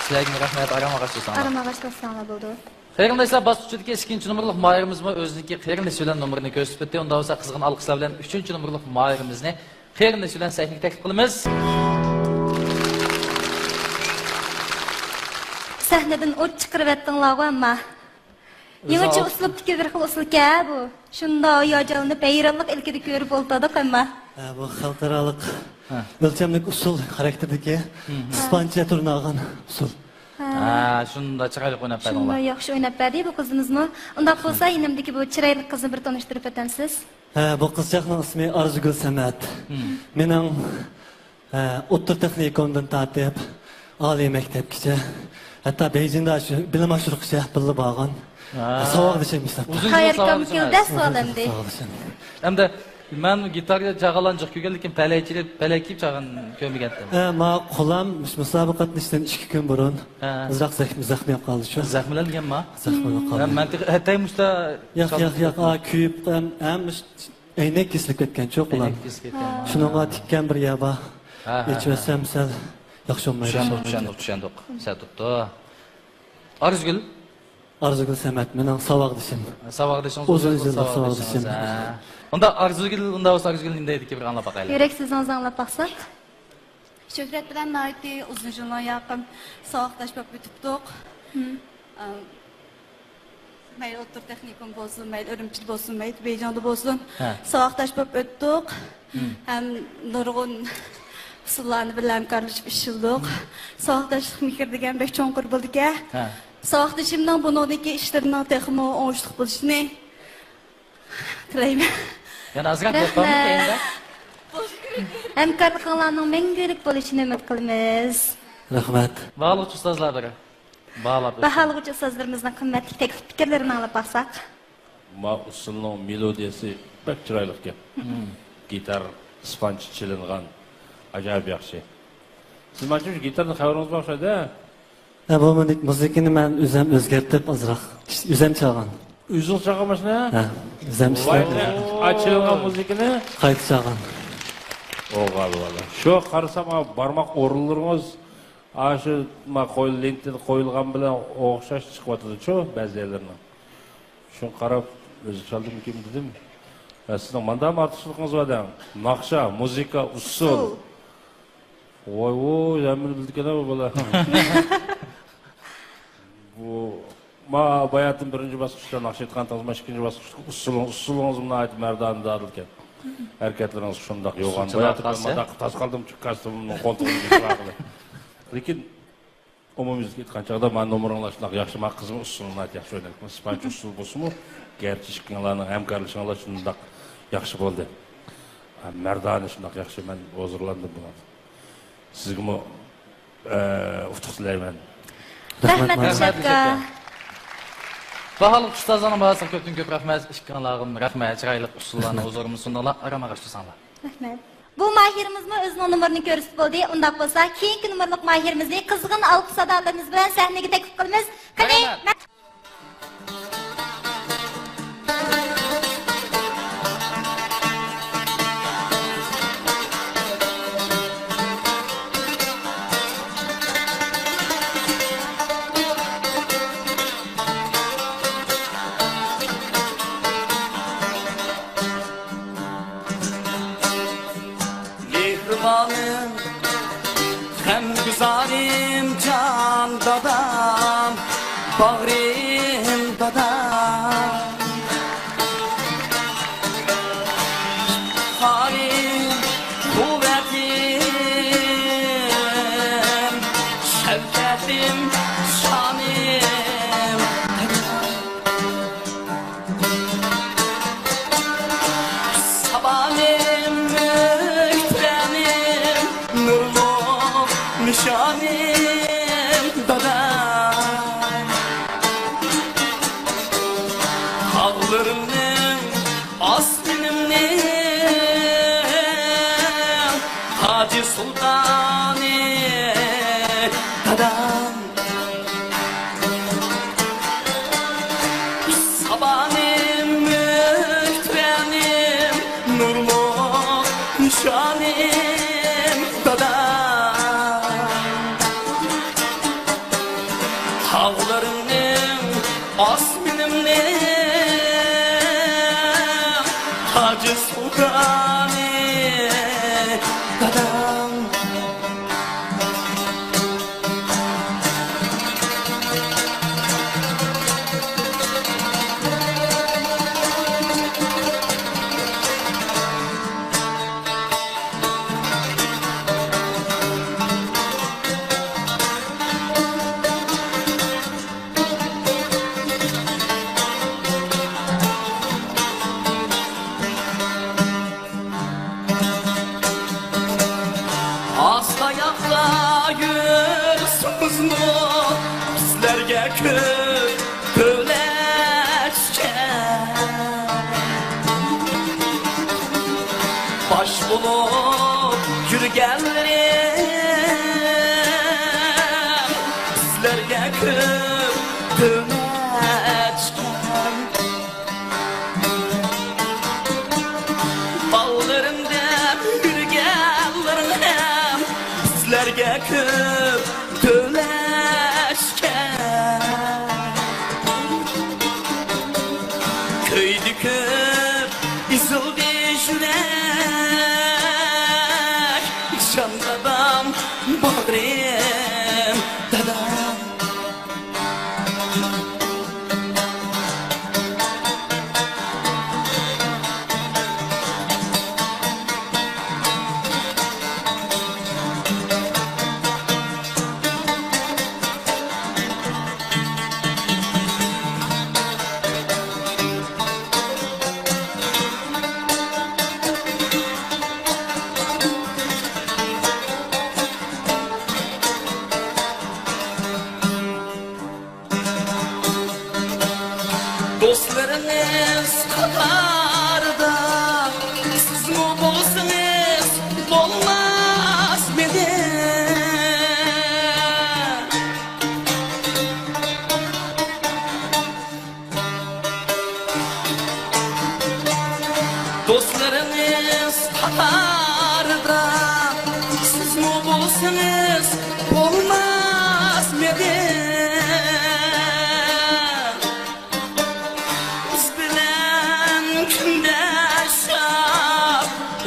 سىلەرگىمۇ رەھمەت، ئارام ئالغاچ بولساڭلار. ئارام ئالغاچ بولساڭلار بولدى. قېرىنداشلار، باسقۇچىدىكى ئىككىنچى نومۇرلۇق ماھىرىمىزمۇ ئۆزىنىڭكى قېرىندىشى بىلەن نومۇرىنى كۆرسىتىپ ئۆتتى. ئۇنداق بولسا، قىزغىن ئالقىشلار بىلەن ئۈچىنچى نومۇرلۇق ماھىرىمىزنى قېرىندىشى بىلەن سەھنىگە تەكلىپ قىلىمىز. سەھنىدىن ئوت چىقىرىۋەتتىڭلارغۇ ئەمما. يېڭىچە ئۇسلۇبتىكى بىر خىل ئۇسسۇلكەن بۇ. شۇنداق ھاياجانلىنىپ، ھەيرانلىق ئىلكىدە كۆرۈپ ئولتۇردۇق ئەمما. ھە، بۇ خەلقئارالىق ھە. ئۆلچەملىك ئۇسسۇل خاراكتېرىدىكى ھە. ئىسپانچە تۇرناغان ئۇسسۇل. ھە. ھە، شۇنداق چىرايلىق ئويناپ بەردىڭلار. شۇنداق ياخشى ئويناپ بەردى بۇ قىزىمىزمۇ. ئۇنداق بولسا، يېنىمدىكى بۇ چىرايلىق قىزنى بىر تونۇشتۇرۇپ ئۆتەمسىز؟ ھە، بۇ قىزچاقنىڭ ئىسمى ئارزۇگۈل سەمەت. ھە. مېنىڭ ھە، ئوتتۇرا تېخنىكومدىن تارتىپ، ئالىي مەكتەپكىچە، ھەتتا بېيجىڭدا شۇ بىلىم ئاشۇرغۇچە بىللە بارغان. ھە. ساۋاقدىشىم ھېسابتا. ئۇزۇن يىل قايەرگە ساۋاقدىشىڭىز. كەلدى ئەسلى ئادەمدى. ساۋاقدىشىم. ئەمدى مەن گىتارغا چالغانلارنى جىق كۆرگەن، لېكىن پەلەي چېلىپ، پەلەي كىيىپ چالغان كۆرمىگەنتىم. ھە، ما قولام مۇشۇ مۇسابىقە قاتنىشىشتىن ئىككى كۈن بۇرۇن ھە. ئازراق زەخمە، زەخمە يەپ قالدى شۇ. زەخمىلەنگەن ما؟ زەخمە بولۇپ قالدى. ھە، مەن تېخى ئەتەي مۇشتا ياق، ياق، ياق، ئا، كۆيۈپ، ھەم، ھەم ئەينەك كېسىلىپ كەتكەن شۇ قولام. ئەينەك كېسىلىپ كەتكەن. شۇنىڭغا تىككەن بىر يەر بار. ھە، ھە، ئېچىۋەتسەم ھە. سەل ياخشى بولمايدۇ. چۈشەندۇق، چۈشەندۇق، چۈشەندۇق. سەل تۇتتى. ئارزۇگۈل. ئارزۇگۈل سەمەت، مېنىڭ ساۋاقدىشىم. ساۋاقدىشىڭىز. ئۇزۇن يىللىق ساۋاقدىشىم. ھە. ئۇندا ئارزۇگۈل، ئۇندا بولسا ئارزۇگۈل نېمە دەيدىكى بىر ئاڭلاپ باقايلى. يۈرەك سۆزىڭىزنى ئاڭلاپ باقساق. شۆھرەت بىلەن ناھايىتى ئۇزۇن يىللار يېقىن ساۋاقداش بولۇپ ئۆتۈپتۇق. ھىم. ئە، مەيلى ئوتتۇرا تېخنىكوم بولسۇن، مەيلى ئۈرۈمچىدە بولسۇن، مەيلى بېيجىڭدا بولسۇن، ھە. ساۋاقداش بولۇپ ئۆتتۇق. ھىم. ھەم نۇرغۇن ئۇسسۇللارنى بىللە ھەمكارلىشىپ ئىشلىدۇق. ھىم. ساۋاقداشلىق مېھرى دېگەن بەك چوڭقۇر بولىدىكەن. ھە. ساۋاقدىشىمنىڭ بۇنىڭدىكى ئىشلىرىنىڭ تېخىمۇ ئوڭۇشلۇق بولۇشىنى تىلەيمەن. يەنە ئازراق گەپ بارمۇ كەينىدە؟ ھەمكارلىقىڭلارنىڭ مەڭگۈلۈك بولۇشىنى ئۈمىد قىلىمىز. رەھمەت. باھالىغۇچى ئۇستازلار بىر باھالاپ ئۆتسۇن. باھالىغۇچى ئۇستازلىرىمىزنىڭ قىممەتلىك تەكلىپ پىكىرلىرىنى ئاڭلاپ باقساق. ما ئۇسسۇلنىڭ مېلودىيەسى بەك چىرايلىقكەن. مم. گىتار، ئىسپانچە چېلىنغان، ئاجايىپ ياخشى. سىز مانا شۇ گىتاردىن خەۋىرىڭىز بار ئوخشايدۇ، ھە؟ ھە، بۇ مۇزىك-، مۇزىكىنى مەن ئۆزۈم ئۆزگەرتىپ ئازراق ئىش-، ئۆزۈم چالغان. ئۆزىڭىز چالغان ماشىنا؟ ھە، ئۆزۈم ۋاي، ئىشلەپ. ئا، چېلىنغان مۇزىكىنى؟ قايتا چالغان. ئوغال بالا. شۇ قارىسام، ئا، بارماق ئورۇنلىرىڭىز، ئا، شۇ، ما، قويۇل-، لېنتىدا قويۇلغان بىلەن ئوخشاش چىقىۋاتىدۇ-چۇ، بەزى يەرلىرىنىڭ. شۇڭا قاراپ، ئۆزى چالدىمىكىن دېدىم. ھە، سىزنىڭ مانداقمۇ ئارتۇقچىلىقىڭىز بار دەڭ. ناخشا، مۇزىكا، ئۇسسۇل. ئۇسسۇل. ۋاي ۋۇي، ھەممىنى بىلىدىكەن بۇ بالا. بۇ، ما، باياتىن بىرىنچى باسقۇچتا ناخشا ئېيتقان تازما، ئىككىنچى باسقۇچتا ئۇسسۇلۇڭ-، ئۇسسۇلىڭىز ناھايىتى مەردانە دادىلكەن. ھەرىكەتلىرىڭىز شۇنداق يوغان. باياتىن مەن مانداق تاس قالدىم، چۈنكى كاستيۇمۇمنىڭ قولتۇقىنى يىغلاپ. لېكىن ئومۇميۈزلۈك ئېيتقان چاغدا، مانا نومۇرۇڭلار شۇنداق ياخشى، مانا قىزمۇ ئۇسسۇلنى ناھايىتى ياخشى ئوينايدىكەن. ئىسپانچە ئۇسسۇل بولسىمۇ، گەرچە ئىككىڭلارنىڭ ھەمكارلىشىڭلار شۇنداق ياخشى بولدى. ھە، مەردانە شۇنداق ياخشى، مەن ھۇزۇرلاندىم بۇنىڭدىن. سىزگىمۇ، ئە، ئۇتۇق تىلەيمەن. رەھمەت، رەھمەت، مۇرشەت ئاكا. باھالىق ئۇستازلارنىڭ باھاسىغا كۆپتىن كۆپ رەھمەت. ئىككىڭلارغىمۇ رەھمەت، چىرايلىق ئۇسسۇللارنى ھۇزۇرۇمىزغا سۇندۇڭلار، ئارام ئاغاچ تۇرساڭلار. رەھمەت. بۇ ماھىرىمىزمۇ ئۆزىنىڭ نومۇرىنى كۆرسىتىپ بولدى. ئۇنداق بولسا، كېيىنكى نومۇرلۇق ماھىرىمىزنى قىزغىن ئالقىش سادالىرىمىز بىلەن سەھنىگە تەكلىپ قىلىمىز. قېنى، قارايمەن. مېھرىبانىم، غەمگۈزارىم، جان دادام، باغرى ھاجى سۇلتانى دادام. ئاستا ئاياققا يۈرسىڭىزمۇ، بىزلەرگە كۆپ دۆلەت ئىكەن. باش بولۇپ يۈرگەنلىرىم، بىزلەرگە كۆپ دۆلەت ئىكەن. بالىلىرىم دەپ يۈرگەنلىرىڭ ھەم بىزلەرگە كۆپ دۆلەت ئىكەن. كۆيدى كۆپ، ئېزىلدى يۈرەك، جان دادام، باغرىم دادام. دوستلىرىڭىز قاتارىدا سىزمۇ بولسىڭىز بولماسمىدى؟ دوستلىرىڭىز قاتارىدا سىزمۇ بولسىڭىز بولماسمىدى؟ بىز بىلەن كۈندەش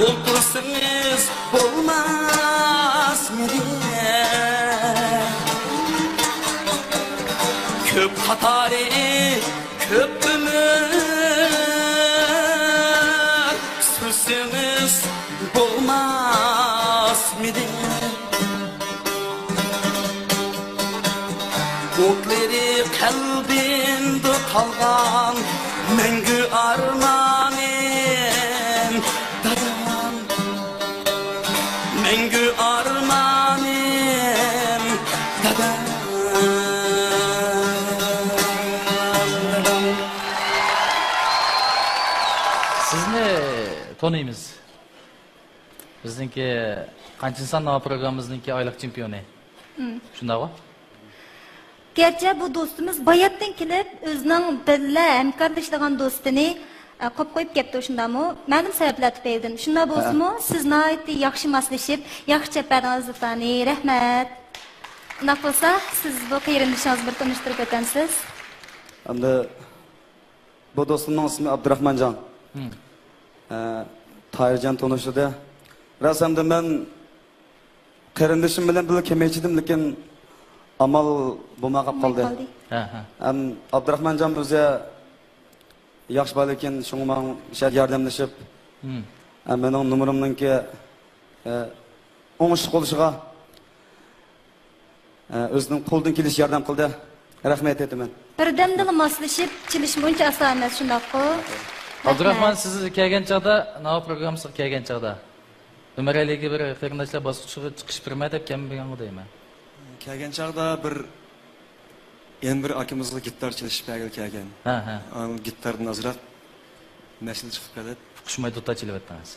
ئولتۇرسىڭىز بولماسمىدى؟ كۆپ قاتارى، كۆپ ئۆمۈر سۈرسىڭىز بولماسمىدى؟ ئوتلىرى قەلبىمدە قالغان مەڭگۈ ئارمانىم دادام، مەڭگۈ ئارمانىم دادام. سىزنى تونۇيمىز. بىزنىڭكى قانچىنچى سان ناۋا پروگراممىمىزنىڭكى ئايلىق چېمپىيونى. مم. شۇنداقغۇ؟ گەرچە بۇ دوستىمىز باياتتىن كېلىپ ئۆزىنىڭ بىللە ھەمكارلىشىدىغان دوستىنى، ئە، قويۇپ قويۇپ كەپتۇ، شۇنداقمۇ؟ مەلۇم سەۋەبلەر تۈپەيلىدىن. شۇنداق ھە. بولسىمۇ، سىز ناھايىتى ياخشى ماسلىشىپ، ياخشى چېپەردىڭىز، دۇتانى. رەھمەت. ئۇنداق بولسا، سىز بۇ قېرىندىشىڭىزنى بىر تونۇشتۇرۇپ ئۆتەمسىز؟ ئەمدى بۇ دوستۇمنىڭ ئىسمى ئابدۇراخمانجان. ھىم. ئە، تاھىرجان تونۇشتۇردى. راست ئەمدى مەن قېرىندىشىم بىلەن بىللە كېمە ئىچىدىم، لېكىن ئامال بولماي قاپ قالدى. بولماي قالدى. ھە، ھە. ھەم ئابدۇراخمانجان ئۆزى ياخشى بالىكەن، شۇڭا ماڭا شۇ ياردەملىشىپ، ھىم. ھەم مېنىڭ نومۇرۇمنىڭكى، ئە، ئوڭۇشلۇق بولۇشىغا ئە، ئۆزىنىڭ قولىدىن كېلىشىچە ياردەم قىلدى. رەھمەت ئېيتىمەن. بىردەمدىلا ماسلىشىپ چېلىشمۇ ئۇنچە ئاسان ئەمەس، شۇنداققۇ؟ ئابدۇراخمان، رەھمەت. سىز كەلگەن چاغدا، ناۋا پروگراممىسىغا كەلگەن چاغدا، ئۆمەرئەلىگە بىر قېرىنداشلار باسقۇچىغا چىقىش بېرىمەن دەپ كەلمىگەنغۇ دەيمەن. كەلگەن چاغدا بىر، يەنە بىر ئاكىمىزغا گىتار چېلىشىپ بەرگىلى كەلگەن. ھە، ھە. ئاڭ گىتاردىن ئازراق مەسىلە چىقىپ قېلىپ. ئۇقۇشماي دۇتار چېلىۋەتتىڭىز.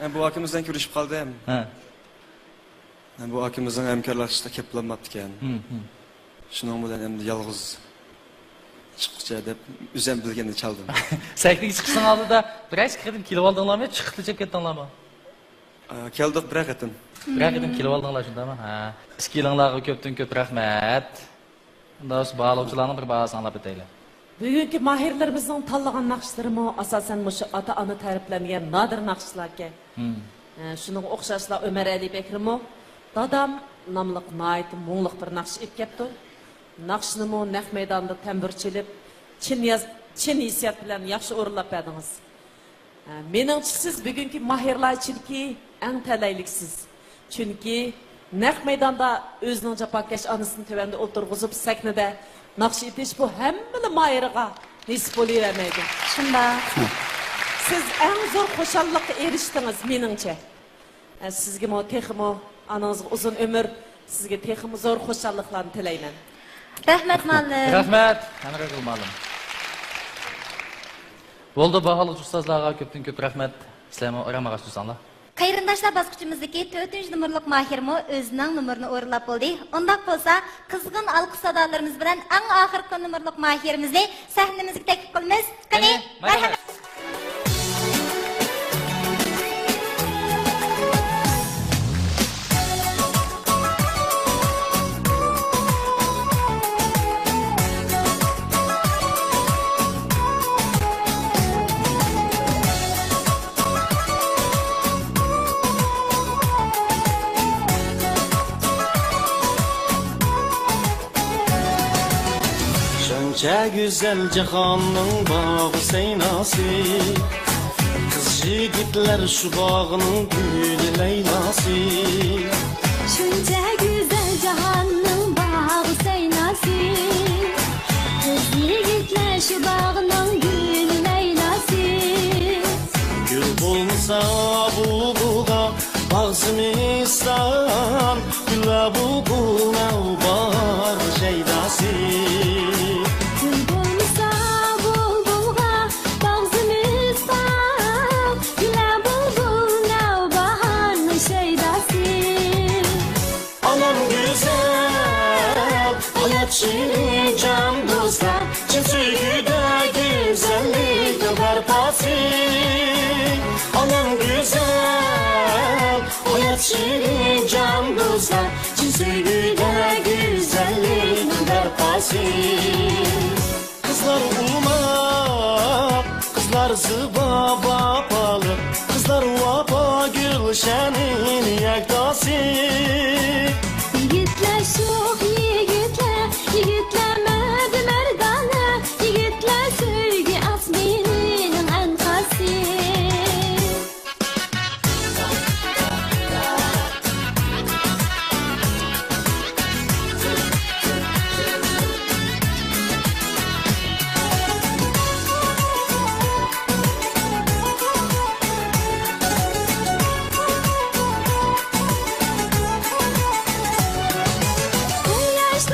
ئە، بۇ ئاكىمىز بىلەن كۆرۈشۈپ قالدىم. ھە. بۇ ئاكىمىزنىڭ ھەمكارلاشقا كېلىپ بولماپتىكەن. ھىم، ھىم. شۇنىڭ بىلەن ئەمدى يالغۇز چىققۇچە دەپ ئۆزۈم بىلگەننى چالدىم. سەھنىگە چىقىشنىڭ ئالدىدا بىر ئىككى قېتىم كېلىۋالدىڭلارمۇ يا چىقىپلا چىقىپ كەتتىڭلارمۇ؟ ئا، كەلدۇق بىرەر قېتىم. بىرەر قېتىم كېلىۋالدىڭلار شۇنداقمۇ؟ ھە. ئىككىيلىڭلارغا كۆپتىن كۆپ رەھمەت. ئۇنداق بولسا باھالىغۇچىلارنىڭ بىر باھاسىنى ئاڭلاپ ئۆتەيلى. بۈگۈنكى ماھىرلىرىمىزنىڭ تاللىغان ناخشىلىرىمۇ ئاساسەن مۇشۇ ئاتا-ئانا تەرىپلەنگەن نادىر ناخشىلاركەن. مم. ئە، شۇنىڭغا ئوخشاشلا ئۆمەر ئەلى بەكرىمۇ دادام ناملىق ناھايىتى مۇڭلۇق بىر ناخشا ئېلىپ كەپتۇ. ناخشىنىمۇ نەق مەيداندا تەمبۇر چېلىپ، چىن ياز-، چىن ھېسسىيات بىلەن ياخشى ئورۇنلاپ بەردىڭىز. ئە، مېنىڭچە سىز بۈگۈنكى ماھىرلار ئىچىدىكى ئەڭ تەلەيلىكسىز. چۈنكى نەق مەيداندا ئۆزىنىڭ جاپاكەش ئانىسىنى تۆۋەندە ئولتۇرغۇزۇپ سەھنىدە ناخشا ئېيتىش بۇ ھەممىلا ماھىرغا نېسىپ بولۇۋەرمەيدۇ. شۇنداق. سىز ئەڭ زور خۇشاللىققا ئېرىشتىڭىز، مېنىڭچە. ئە، سىزگىمۇ تېخىمۇ ئانىڭىزغا ئۇزۇن ئۆمۈر، سىزگە تېخىمۇ زور خۇشاللىقلارنى تىلەيمەن. رەھمەت، مۇئەللىم. رەھمەت، ھەمراگۈل مۇئەللىم. بولدى، باھالىغۇچى ئۇستازلارغا كۆپتىن كۆپ رەھمەت. سىلەرمۇ ئارام ئاغاچ تۇرساڭلار. قېرىنداشلار باسقۇچىمىزدىكى تۆتىنچى نومۇرلۇق ماھىرمۇ ئۆزىنىڭ نومۇرىنى ئورۇنلاپ بولدى. ئۇنداق بولسا، قىزغىن ئالقىش سادالىرىمىز بىلەن ئەڭ ئاخىرقى نومۇرلۇق ماھىرىمىزنى سەھنىمىزگە تەكلىپ قىلىمىز. قېنى، قېنى، مەرھەمەت. مەرھەمەت. شۇنچە گۈزەل جاھاننىڭ باغۇ سەيناسى، قىز يىگىتلەر شۇ باغنىڭ گۈلى لەيلاسى. شۇنچە گۈزەل جاھاننىڭ باغۇ سەيناسى، قىز يىگىتلەر شۇ باغنىڭ گۈلى لەيلاسى. گۈل بولمىسا بۇ بۇغا باغ زىمىستان، گۈللەر بۇلبۇل نەۋباھار شەيداسى. گۈل بولمىسا بۇلبۇلغا باغ زىمىستان، گۈللەر بۇلبۇل نەۋباھارنىڭ شەيداسى. ئالەم گۈزەل، ھايات شېرىن جان دوستلار، چىن سۆيگۈدە گۈزەللىكنىڭ بەرپاسى. ئالەم گۈزەل، ھايات شېرىن جان دوستلار، چىن سۆيگۈدە گۈزەللىكنىڭ بەرپاسى. قىزلار ئوماق، قىزلار زىبا، ۋاپالىق، قىزلار ۋاپا گۈلشەنىنىڭ يەكتاسى. يىگىتلەر شوخ يىگىتلەر، يىگىتلەر مەردى مەردانە، يىگىتلەر سۆيگۈ ئاسمىنىنىڭ ئەنقاسى. قۇياش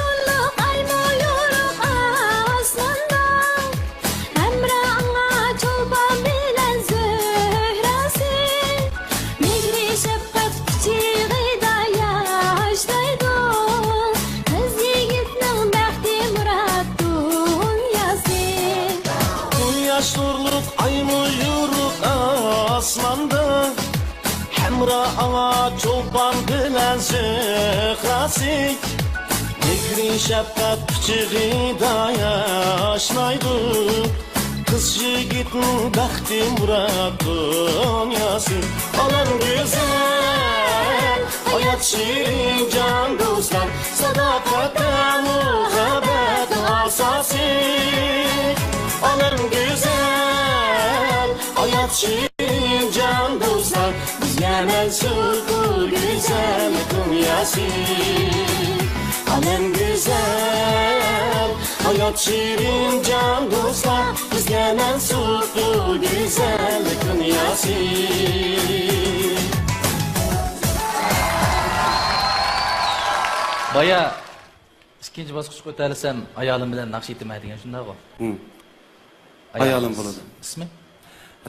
نۇرلۇق ئايمۇ يورۇق ئاسماندا. ھەمراھ ئاڭا چولپان بىلەن زۆھرەسى، مېھرى شەپقەت قۇچىقىدا ياشنايدۇ، قىز يىگىتنىڭ بەختى مۇرات دۇنياسى. قۇياش نۇرلۇق ئايمۇ يورۇق ئاسماندا، ھەمراھ ئاڭا چولپان بىلەن زۆھرەسى، مېھرى شەپقەت قۇچىقىدا ياشنايدۇ، قىز يىگىتنىڭ بەختى مۇرات دۇنياسى. ئالەم گۈزەل، ھايات شېرىن جان دوستلار، ساداقەتتە مۇھەببەتنىڭ ئاساسى. ئالەم گۈزەل، ھايات شېرىن جان دوستلار، بىزگە مەنسۇپ بۇ گۈزەل دۇنياسى. ئالەم گۈزەل، ھايات شېرىن جان دوستلار، بىزگە مەنسۇپ بۇ گۈزەل دۇنياسى. بايا ئىككىنچى باسقۇچقا ئۆتەلىسەم، ئايالىم بىلەن ناخشا ئېيتىمەن دېگەن، شۇنداقغۇ؟ ھىم. ئايالىم ئايالىڭىز بولىدۇ. ئىسمى؟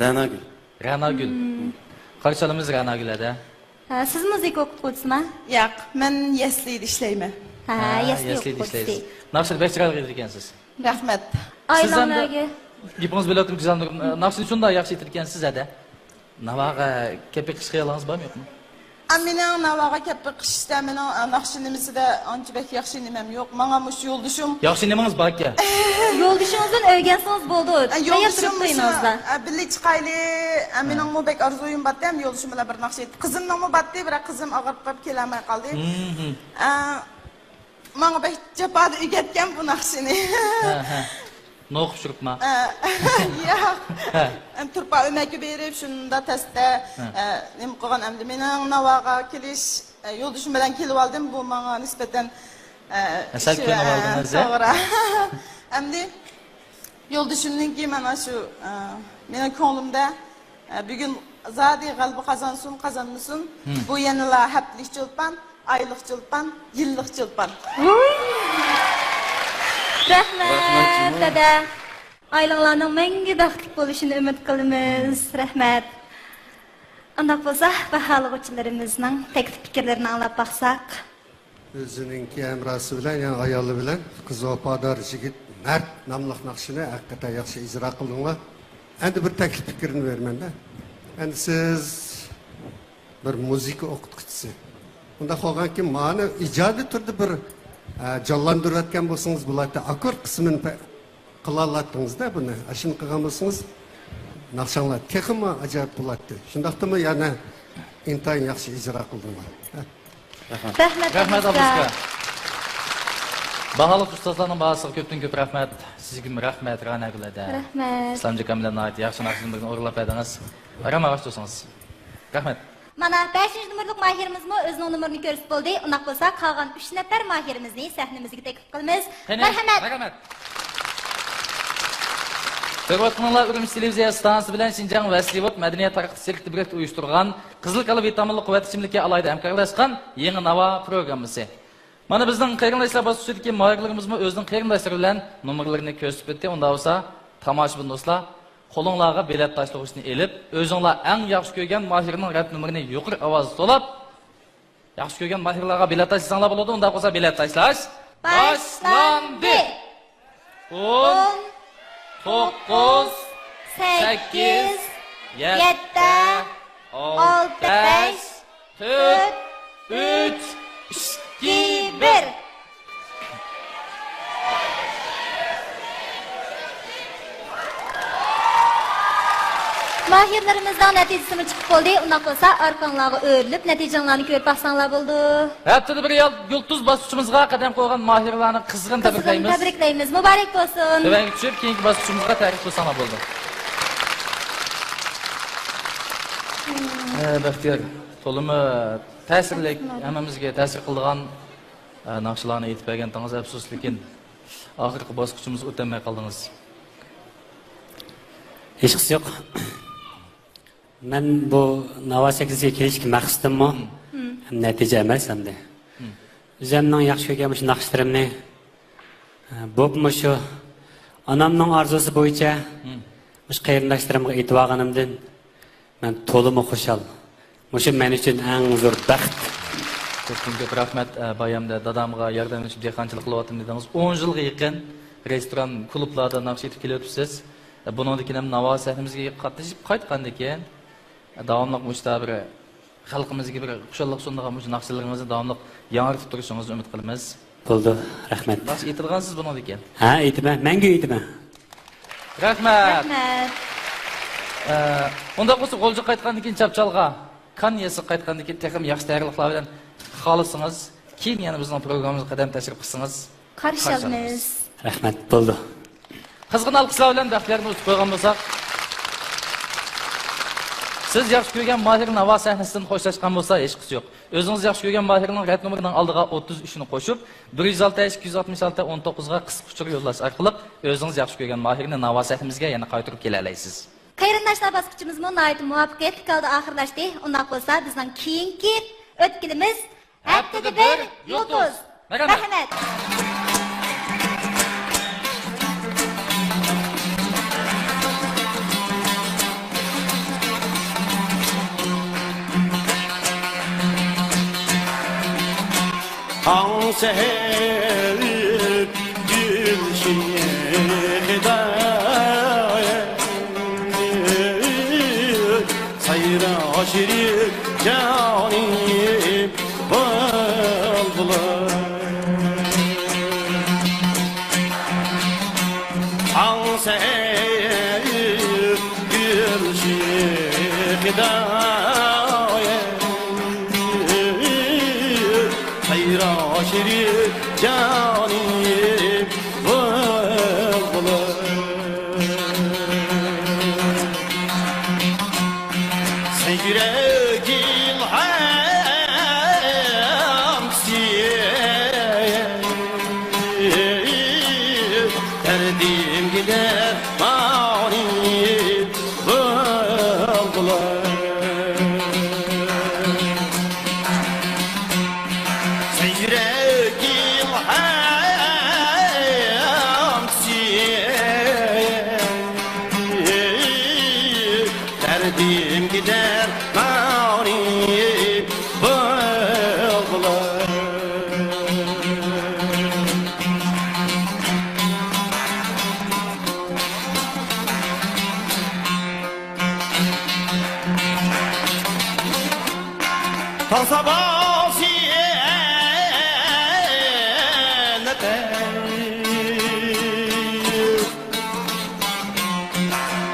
رەناگۈل. رەناگۈل. قارشى ئالىمىز رەناگۈل ھەدە. ھە، سىز مۇزىكا ئوقۇتقۇچىسىما؟ ياق، مەن يەسلىدە ئىشلەيمەن. ھە، ھە، يەسلى يەسلىدە ئوقۇتقۇچىسى. ئىشلەيسىز. ناخشىنى بەك چىرايلىق ئېيتىدىكەنسىز. رەھمەت. سىز ئەمدى ئايلانلارگە. گېپىڭىز بۆلۈۋاتىمەن، گۈزەل نۇرۇم. ناخشىنى شۇنداق ياخشى ئېيتىدىكەنسىز ھەدە. ناۋاغا كېلىپ بېقىش خىيالىڭىز بارمۇ يوقمۇ؟ مېنىڭ ناۋاغا كەپ بېقىشتا مېنىڭ، ئە، ناخشا نېمىسىدە ئانچە بەك ياخشى نېمەم يوق. ماڭا مۇشۇ يولدىشىم. ياخشى نېمىڭىز باركەن؟ يولدىشىڭىزدىن ئۆگەنسىڭىز بولىدۇ. ئە، تەييار يولدىشىم تۇرۇپ مۇشۇ، تۇرۇڭلار. ئە، بىللە چىقايلى. ئە، ھە. مېنىڭمۇ بەك ئارزۇيۇم بارتى، ھەم يولدىشىم بىلەن بىر ناخشا ئېيتتى. قىزىمنىڭمۇ بارتى، بىراق قىزىم ئاغرىپ قېلىپ كېلەلمەي قالدى. مم. ئە، ماڭا بەك جاپادا ئۆگەتكەن بۇ ناخشىنى. ھە، ھە. نوقۇپ چۈشۈرۈپما؟ ئە، ياق. ھە. ئەم، تۇرپان ئۆمەككە بېرىپ، شۇندا تەستە، ھە. ئە، نېمە قىلغان ئەمدى مېنىڭ ناۋاغا كېلىش، ئە، يولدىشىم بىلەن كېلىۋالدىم. بۇ ماڭا نىسبەتەن، ئە، ھە، سەل كىشى، كۆڭۈل ئە، ئالدىڭىز، ھە؟ توغرا. ئەمدى يولدىشىمنىڭكى مانا شۇ، ئە، مېنىڭ كۆڭلۈمدە ئە، بۈگۈن زادى غەلىبە قازانسۇن، قازانمىسۇن، ھىم. بۇ يەنىلا ھەپتىلىك چولپان، ئايلىق چولپان، يىللىق چولپان. ۋۇي! رەھمەت، رەھمەت جۇمۇ. دادا. ئائىلىڭلارنىڭ مەڭگۈ بەختلىك بولۇشىنى ئۈمىد قىلىمىز. رەھمەت. ئۇنداق بولسا، باھالىغۇچىلىرىمىزنىڭ تەكلىپ پىكىرلىرىنى ئاڭلاپ باقساق. ئۆزىنىڭكى ھەمراھسى بىلەن، يەنى ئايالى بىلەن قىز ۋاپادار يىگىت مەرد ناملىق ناخشىنى ھەقىقەتەن ياخشى ئىجرا قىلدىڭلار. ئەمدى بىر تەكلىپ پىكرىنى بېرىمەن-دە. ئەمدى سىز بىر مۇزىكا ئوقۇتقۇچىسى. ئۇنداق بولغانكىن، مانا ئىجادىي تۈردە بىر، ئە، جانلاندۇرۇۋەتكەن بولسىڭىز بولاتتى. ئاككورد قىسمىنى پە-، قىلالاتتىڭىز-دە بۇنى. ئاشۇنى قىلغان بولسىڭىز، ناخشاڭلار تېخىمۇ ئاجايىپ بولاتتى. شۇنداقتىمۇ يەنە ئىنتايىن ياخشى ئىجرا قىلدىڭلار. رەھمەت. رەھمەت، ئابدۇسكا. باھالىق ئۇستازلارنىڭ باھاسىغا كۆپتىن كۆپ رەھمەت. سىزگىمۇ رەھمەت، رەنا گۈل ھەدە. رەھمەت. ئىسلامجان ئاكام بىلەن ناھايىتى ياخشى ناخشىلىرىمىزنى ئورۇنلاپ بەردىڭىز. ئارام ئاغاچ تۇرسىڭىز. رەھمەت. مانا، بەشىنچى نومۇرلۇق ماھىرىمىزمۇ ئۆزىنىڭ نومۇرىنى كۆرسىتىپ بولدى. ئۇنداق بولسا، قالغان ئۈچ نەپەر ماھىرىمىزنى سەھنىمىزگە تەكلىپ قىلىمىز. قېنى، مەرھەمەت. مەرھەمەت. كۆرۈۋاتقىنىڭلار ئۈرۈمچى تېلېۋىزىيە ئىستانسىسى بىلەن شىنجاڭ ۋەسلىۋوت مەدەنىيەت تارقىتىش شىركىتى بىرلىكتە ئۇيۇشتۇرغان قىزىل كالا ۋىتامىنلىق قۇۋۋەت ئىچىملىكى ئالاھىدە ھەمكارلاشقان يېڭى ناۋا پروگراممىسى. مانا بىزنىڭ قېرىنداشلار باسقۇچىدىكى ماھىرلىرىمىزمۇ ئۆزىنىڭ قېرىنداشلىرى بىلەن نومۇرلىرىنى كۆرسىتىپ ئۆتتى. ئۇنداق بولسا، تاماشىبىن دوستلار، قولۇڭلارغا بېلەت تاشلىغۇچنى ئېلىپ، ئۆزۈڭلار ئەڭ ياخشى كۆرگەن ماھىرنىڭ رەپ نومۇرىنى يۇقىرى ئاۋازدا توۋلاپ، ياخشى كۆرگەن ماھىرلارغا بېلەت تاشلىساڭلار بولىدۇ. ئۇنداق بولسا بېلەت تاشلاش باشلاندى. ئون، توققۇز، سەككىز، يەتتە، ئالتە، بەش، تۆت، ئۈچ، ئىككى، بىر. ماھىرلىرىمىزنىڭ نەتىجىسىمۇ چىقىپ بولدى. ئۇنداق بولسا، ئارقاڭلارغا ئۆرۈلۈپ، نەتىجىڭلارنى كۆرۈپ باقساڭلار بولىدۇ. ھەپتىدە بىر يال-، يۇلتۇز باسقۇچىمىزغا قەدەم قويغان ماھىرلارنى قىزغىن قىزغىن تەبرىكلەيمىز. تەبرىكلەيمىز. مۇبارەك بولسۇن. تۆۋەنگە چۈشۈپ، كېيىنكى باسقۇچىمىزغا تەرىپ قىلساڭلار بولىدۇ. ئە، بەختىيار، تولىمۇ تەسىرلىك، ھەممىمىزگە تەسىر قىلىدىغان، ئە، ناخشىلارنى ئېيتىپ بەرگەنتىڭىز، ئەپسۇس، لېكىن ئاخىرقى باسقۇچىمىزغا ئۆتەلمەي قالدىڭىز. ھېچقىسى يوق. مەن بۇ ناۋا سەھنىسىگە كېلىشكە مەقسىتىممۇ، مم. ھەم نەتىجە ئەمەس ئەمدى. مم. ئۆزۈمنىڭ ياخشى كۆرگەن مۇشۇ ناخشىلىرىمنى، ئە، بولۇپمۇ شۇ ئانامنىڭ ئارزۇسى بويىچە مم. مۇشۇ قېرىنداشلىرىمغا ئېيتىۋالغىنىمدىن مەن تولىمۇ خۇشال. مۇشۇ مەن ئۈچۈن ئەڭ زور بەخت. كۆپتىن كۆپ رەھمەت. ئە، بايامدا دادامغا ياردەملىشىپ دېھقانچىلىق قىلىۋاتىمەن دېدىڭىز. ئون يىلغا يېقىن رېستوران، كۇلۇبلاردا ناخشا ئېيتىپ كېلىۋېتىپسىز. ئە، بۇنىڭدىن كېيىن ھەم ناۋا سەھنىمىزگە قاتنىشىپ قايتقاندىن كېيىن، ئە، داۋاملىق مۇشۇنداق بىر خەلقىمىزگە بىر خۇشاللىق سۇنىدىغان مۇشۇ ناخشىلىرىڭىزنى داۋاملىق ياڭرىتىپ تۇرۇشىڭىزنى ئۈمىد قىلىمىز. بولىدۇ، رەھمەت. ناخشا ئېيتىدىغانسىز بۇنىڭدىن كېيىن؟ ھە، ئېيتىمەن. مەڭگۈ ئېيتىمەن. رەھمەت. رەھمەت. ئە، ئۇنداق بولسا، غۇلجىغا قايتقاندىن كېيىن چاپچالغا، كانيېسىغا قايتقاندىن كېيىن تېخىمۇ ياخشى تەييارلىقلار بىلەن، خالىسىڭىز، كېيىن يەنە بىزنىڭ پروگراممىمىزغا قەدەم تەشرىپ قىلسىڭىز، قارشى ئالىمىز. رەھمەت، بولدى. قىزغىن ئالقىشلار بىلەن بەختىيارنى ئۇزىتىپ قويغان بولساق. سىز ياخشى كۆرگەن ماھىر ناۋا سەھنىسىدىن خوشلاشقان بولسا، ھېچقىسى يوق. ئۆزىڭىز ياخشى كۆرگەن ماھىرنىڭ رەت نومۇرىنىڭ ئالدىغا ئوتتۇز ئۈچنى قوشۇپ، بىر يۈز ئالتە ئىككى يۈز ئاتمىش ئالتە ئون توققۇزغا قىسقا ئۇچۇر يوللاش ئارقىلىق ئۆزىڭىز ياخشى كۆرگەن ماھىرنى ناۋا سەھنىمىزگە يەنە قايتۇرۇپ كېلەلەيسىز. قېرىنداشلار باسقۇچىمىزمۇ ناھايىتى مۇۋەپپەقىيەتلىك ھالدا ئاخىرلاشتى. ئۇنداق بولسا، بىزنىڭ كېيىنكى ئۆتكىلىمىز ھەپتىدە بىر يۇلتۇز. رەھمەت. رەھمەت. تاڭ سەھەر گۈل شېخىدا سايرا ئاشىرىپ جانىم بۇلبۇلۇم. ئاڭسەي گۈلشېخىدا ھەيران شېرىن جانىم بۇلبۇلۇم. سەن يۈرەك ئىلھامچىسى، دەردىمگە دەرمانىم بۇلبۇلۇم. سەن يۈرەك ئىلھامچىسى، دەردىمگە دەرمانىم بۇلبۇلۇم. تاڭ ساباسى ئەتەي،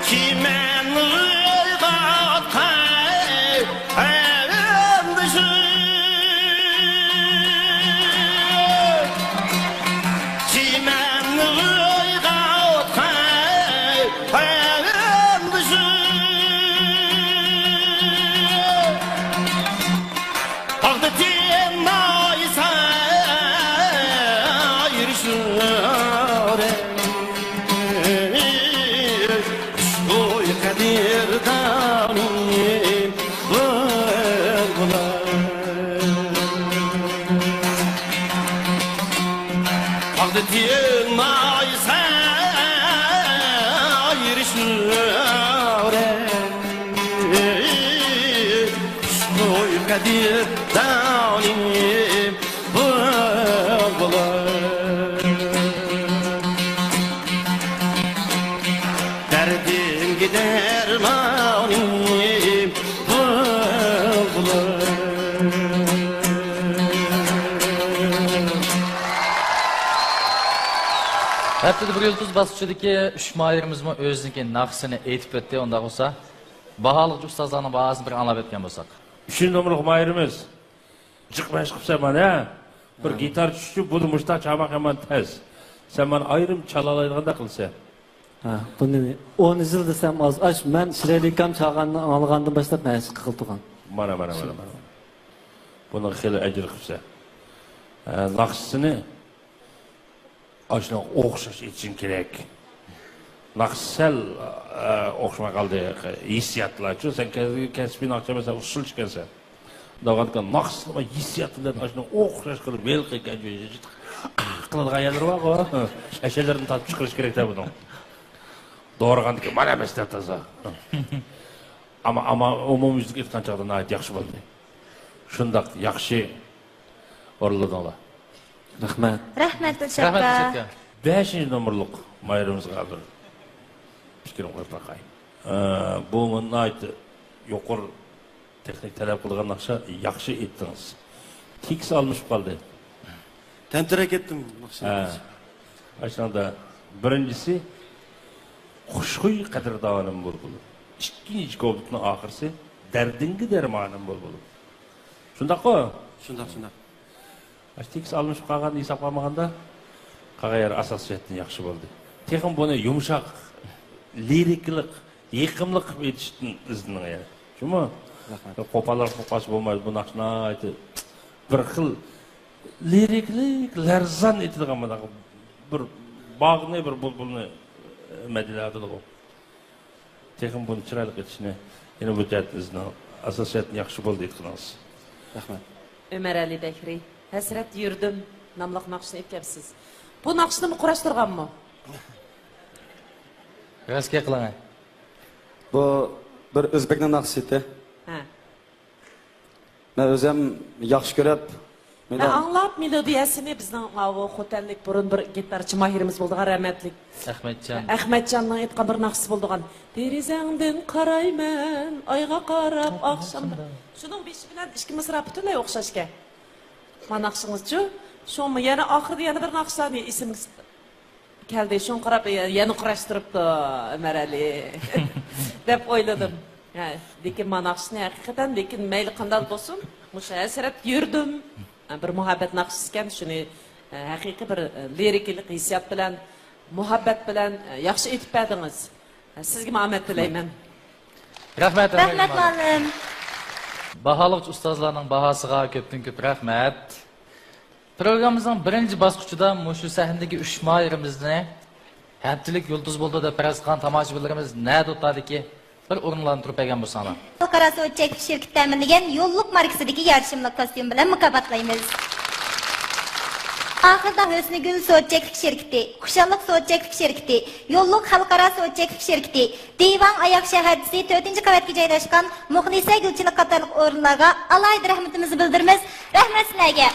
چىمەن ئويغاتقان قېرىندىشىم، چىمەن ئويغاتقان قېرىندىشىم. باغدا تىنمايسەن ئايرىشىپ، خۇشخۇي قەدىردانىم بۇلبۇلۇم. باغدا تىنمايسەن ئايرىشىپ، خۇشخۇي قەدىردانىم بۇلبۇلۇم. دەردىمگە دەرمانىم بۇلبۇلۇم. ھەپتىدە بىر يۇلتۇز باسقۇچىدىكى ئۈچ ماھىرىمىزمۇ ئۆزىنىڭكى ناخشىسىنى ئېيتىپ ئۆتتى. ئۇنداق بولسا، باھالىغۇچى ئۇستازلارنىڭ باھاسىنى بىر ئاڭلاپ ئۆتكەن بولساق. ئۈچىنچى نومۇرلۇق ماھىرىمىز. جىق مەشىق قىپسەن مانا، ھە؟ بىر ھە. گىتار چۈشۈپ، بۇنى مۇشۇنداق چالماق يامان تەس. سەن مانا ئايرىم چالالايدىغاندەك قىلىسەن. ھە، بۇنى ئون يىل دېسەم ئاز. ئاش، مەن شىرەلىكام چالغاننى ئاڭلىغاندىن باشلاپ مەشىق قىلىدىغان. مانا، مانا، مانا، مانا. بۇنىڭ خېلى ئەجىر قىپسەن. ھە، ناخشىسىنى ئاشۇنىڭغا ئوخشاش ئېيتىشىڭ كېرەك. ناخشا سەل، ئە، ئوخشىماي قالدى. ھېسسىياتلارچۇ، سەن كەس-، كەسپىي ناخشا ئەمەس، سەن ئۇسسۇلچى ئىكەنسەن. دەۋاتقان ناخشىسىنى ھېسسىياتى بىلەن ئاشۇنىڭغا ئوخشاش قىلىپ ھېلىقى قىلىدىغان يەرلىرى بارغۇ. ئەشەلىرىنى تارتىپ چىقىرىش كېرەك دە بۇنىڭ. دورىغاندىكى مانا ئەمەس دەپ تازا. ئەمما، ئەمما ئومۇميۈزلۈك ئېيتقان چاغدا ناھايىتى ياخشى بولدى. شۇنداق ياخشى ئورۇنلىدىڭلار. رەھمەت. رەھمەت، دىلشات رەھمەت، ئاكا. دىلشات ئاكا. بەشىنچى نومۇرلۇق ماھىرىمىزغا بىر پىكرىمنى قويۇپ باقاي. ئە، بۇ ناھايىتى يۇقىرى تېخنىك تەلەپ قىلىدىغان ناخشا، ياخشى ئېيتتىڭىز. تېكىست ئالمىشىپ قالدى. تەمتىرەپ كەتتىم ناخشا. ھە. ئاشۇنىڭدا بىرىنچىسى، خۇشخۇي قەدىردانىم بۇلبۇلۇم. ئىككىنچى كۇپلېتنىڭ ئاخىرىسى، دەردىڭگە دەرمانىم بۇلبۇلۇم. شۇنداققۇ؟ شۇنداق، شۇنداق. ئاشۇ تېكىست ئالمىشىپ قالغاننى ھېسابقا ئالمىغاندا، قالغان يەر ئاساسىي جەھەتتىن ياخشى بولدى. تېخىمۇ بۇنى يۇمشاق، لىرىكىلىق، يېقىملىق قىلىپ ئېيتىشتىن ئىزدىنىڭ يەنە. شۇمۇ؟ رەھمەت. بىر قوپالراق بولۇپ قالسا بولمايدۇ. بۇ ناخشا ناھايىتى بىر خىل لىرىكىلىك، لەرزان ئېيتىدىغان مۇنداق بىر باغنى، بىر بۇلبۇلنى مەدھىيەلەۋاتىدىغۇ. تېخىمۇ بۇنى چىرايلىق ئېيتىشنى، يەنە بۇ جەھەتتىن ئىزدىنىڭ. ئاساسىي جەھەتتىن ياخشى بولدى ئېيتقىنىڭىز. رەھمەت. ئۆمەر ئەلى بەكرى، ھەسرەتتە يۈردۈم ناملىق ناخشىنى ئېيتىپسىز. بۇ ناخشىنىمۇ قۇراشتۇرغانمۇ؟ راستكەن قىلىڭە. بۇ بىر ئۆزبەكنىڭ ناخشىسى ئىدى. ھە. مەن ئۆزۈم ياخشى كۆرۈپ، مەن ئاڭلاپ مېلودىيەسىنى بىزنىڭ ماۋۇ خوتەنلىك بۇرۇن بىر گىتارچى ماھىرىمىز بولىدىغان رەھمەتلىك ئەخمەتجان. ئەخمەتجاننىڭ ئېيتقان بىر ناخشىسى بولىدىغان. دېرىزەڭدىن قارايمەن ئايغا قاراپ ئاخشامدا. شۇنىڭ بېشى بىلەن ئىككى مىسرا پۈتۈنلەي ئوخشاشكەن. مانا ناخشىڭىزچۇ؟ شۇڭا يەنە ئاخىرىدا يەنە بىر ناخشىلارنى ئېسىمگە كەلدى، شۇڭا قاراپ يەنە قۇراشتۇرۇپتۇ ئۆمەر ئەلى دەپ ئويلىدىم. ھە، لېكىن مانا ناخشىنى ھەقىقەتەن، لېكىن مەيلى قانداق بولسۇن، مۇشۇ ھەسرەت يۈردۈم. بىر مۇھەببەت ناخشىسى ئىكەن، شۇنى ھەقىقىي بىر لىرىكىلىق ھېسسىيات بىلەن، مۇھەببەت بىلەن ياخشى ئېيتىپ بەردىڭىز. سىزگىمۇ ئامەت تىلەيمەن. رەھمەت، رەھمەت، مۇئەللىم. باھالىغۇچى ئۇستازلارنىڭ باھاسىغا كۆپتىن كۆپ رەھمەت. پروگراممىمىزنىڭ بىرىنچى باسقۇچىدا مۇشۇ سەھنىدىكى ئۈچ ماھىرىمىزنى ھەپتىلىك يۇلتۇز بولدى دەپ پەرەز قىلغان تاماشىبىنلىرىمىز نەدە ئولتۇردىكى بىر ئورۇنلارنى تۇرۇپ بەرگەن بولساڭلار. خەلقئارا سودا چەكلىك شىركىتى تەمىنلىگەن يوللۇق ماركىسىدىكى يارىشىملىق كاستيۇم بىلەن مۇكاپاتلايمىز. ئاخىرىدا ھۆسنىگۈل سودا چەكلىك شىركىتى، خۇشاللىق سودا چەكلىك شىركىتى، يوللۇق خەلقئارا سودا چەكلىك شىركىتى، دىۋاڭ ئاياغ شەھەردىسى تۆتىنچى قەۋەتكە جايلاشقان مۇخلىسە گۈلچىلىك قاتارلىق ئورۇنلارغا ئالاھىدە رەھمىتىمىزنى بىلدۈرىمىز. رەھمەت سىلەرگە!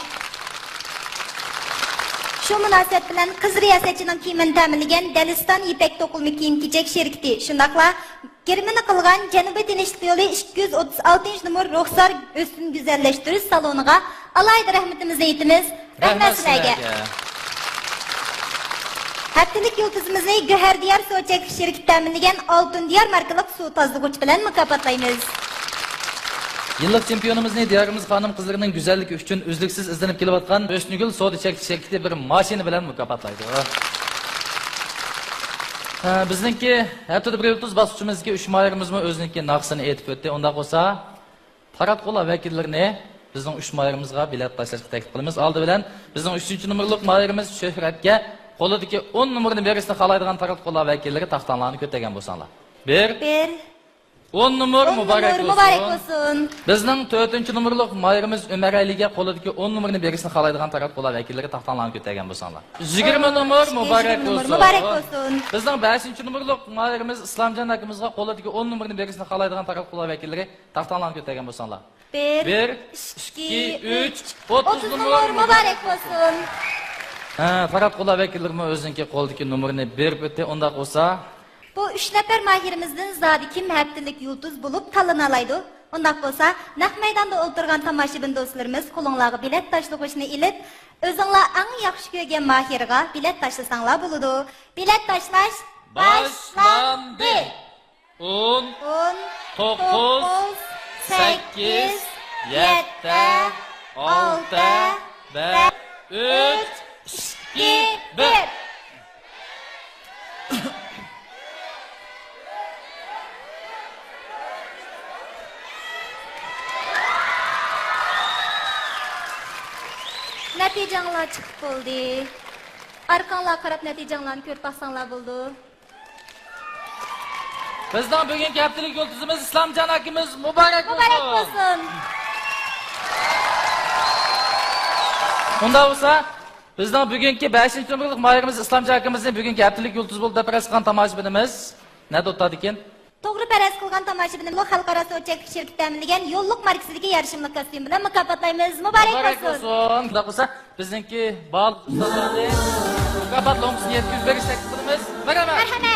شۇ مۇناسىۋەت بىلەن قىز رىياسەتچىنىڭ كىيىمىنى تەمىنلىگەن دەلىستان يىپەك توقۇلما كىيىم-كېچەك شىركىتى، شۇنداقلا گىرىمىنى قىلغان جەنۇبىي تىنچلىق يولى ئىككى يۈز ئوتتۇز ئالتىنچى نومۇر رۇخسار ھۆسن گۈزەللەشتۈرۈش سالونىغا ئالاھىدە رەھمىتىمىزنى ئېيتىمىز. رەھمەت سىلەرگە. ھەپتىلىك يۇلتۇزىمىزنى گۆھەر دىيار سۇ چەكلىك شىركىتى تەمىنلىگەن ئالتۇن دىيار ماركىلىق سۇ تازىلىغۇچ بىلەن مۇكاپاتلايمىز. يىللىق چېمپىيونىمىزنى دىيارىمىز خانىم-قىزلىرىنىڭ گۈزەللىكى ئۈچۈن ئۈزلۈكسىز ئىزدىنىپ كېلىۋاتقان ھۆسنىگۈل سودا چەكلىك شىركىتى بىر ماشىنا بىلەن مۇكاپاتلايدۇ. ھە، بىزنىڭكى ھەپتىدە بىر يۇلتۇز باسقۇچىمىزدىكى ئۈچ ماھىرىمىزمۇ ئۆزىنىڭكى ناخشىسىنى ئېيتىپ ئۆتتى. ئۇنداق بولسا، تاراتقۇلار ۋەكىللىرىنى بىزنىڭ ئۈچ ماھىرىمىزغا بېلەت تاشلاشقا تەكلىپ قىلىمىز. ئالدى بىلەن بىزنىڭ ئۈچىنچى نومۇرلۇق ماھىرىمىز شۆھرەتكە قولىدىكى ئون نومۇرنى بېرىشنى خالايدىغان تاراتقۇلار ۋەكىللىرى تاختاڭلارنى كۆتەرگەن بولساڭلار. بىر. بىر. ئون نومۇر مۇبارەك بولسۇن. بىزنىڭ تۆتىنچى نومۇرلۇق ماھىرىمىز ئۆمەر ئەلىگە قولىدىكى ئون نومۇرنى بېرىشنى خالايدىغان تاراتقۇلار ۋەكىللىرى تاختاڭلارنى كۆتەرگەن بولساڭلار. يىگىرمە نومۇر مۇبارەك بولسۇن. مۇبارەك بولسۇن. بىزنىڭ بەشىنچى نومۇرلۇق ماھىرىمىز ئىسلامجان ئاكىمىزغا قولىدىكى ئون نومۇرنى بېرىشنى خالايدىغان تاراتقۇلار ۋەكىللىرى تاختاڭلارنى كۆتەرگەن بولساڭلار. بىر، بىر، ئىككى، ئۈچ، ئوتتۇز نومۇر مۇبارەك بولسۇن. ھە، تاراتقۇلار ۋەكىللىرىمۇ ئۆزىنىڭكى قولىدىكى نومۇرنى بېرىپ ئۆتتى. ئۇنداق بولسا، بۇ ئۈچ نەپەر ماھىرىمىزدىن زادى كىم ھەپتىلىك يۇلتۇز بولۇپ تاللىنالايدۇ؟ ئۇنداق بولسا، نەق مەيداندا ئولتۇرغان تاماشىبىن دوستلىرىمىز قولۇڭلارغا بېلەت تاشلىغۇچنى ئېلىپ، ئۆزۈڭلار ئەڭ ياخشى كۆرگەن ماھىرغا بېلەت تاشلىساڭلار بولىدۇ. بېلەت تاشلاش باشلاندى. ئون، ئون، توققۇز، توققۇز، سەككىز، سەككىز، يەتتە، يەتتە، ئالتە، ئالتە، بەش، بەش، ئۈچ، ئۈچ، ئىككى، ئىككى، بىر. بىر. نەتىجەڭلار چىقىپ بولدى. ئارقاڭلارغا قاراپ نەتىجەڭلارنى كۆرۈپ باقساڭلار بولىدۇ. بىزنىڭ بۈگۈنكى ھەپتىلىك يۇلتۇزىمىز ئىسلامجان ئاكىمىز مۇبارەك بولسۇن! مۇبارەك بولسۇن! ئۇنداق بولسا، بىزنىڭ بۈگۈنكى بەشىنچى نومۇرلۇق ماھىرىمىز ئىسلامجان ئاكىمىزنى بۈگۈنكى ھەپتىلىك يۇلتۇز بولۇپ دەپ پەرەز قىلغان تاماشىبىنىمىز نەدە ئولتۇرىدىكىن؟ توغرا پەرەز قىلغان تاماشىبىنىم خەلقئارا سودا چەكلىك شىركىتى تەمىنلىگەن يوللۇق ماركىسىدىكى يارىشىملىق كاستيۇم بىلەن مۇكاپاتلايمىز. مۇبارەك بولسۇن! مۇبارەك بولسۇن! ئۇنداق بولسا، بىزنىڭكى بارلىق ئۇستازلارنى مۇكاپات لوڭقىسىنى يەتكۈزۈپ بېرىشنى تەكلىپ قىلىمىز. مەرھەمەت! مەرھەمەت!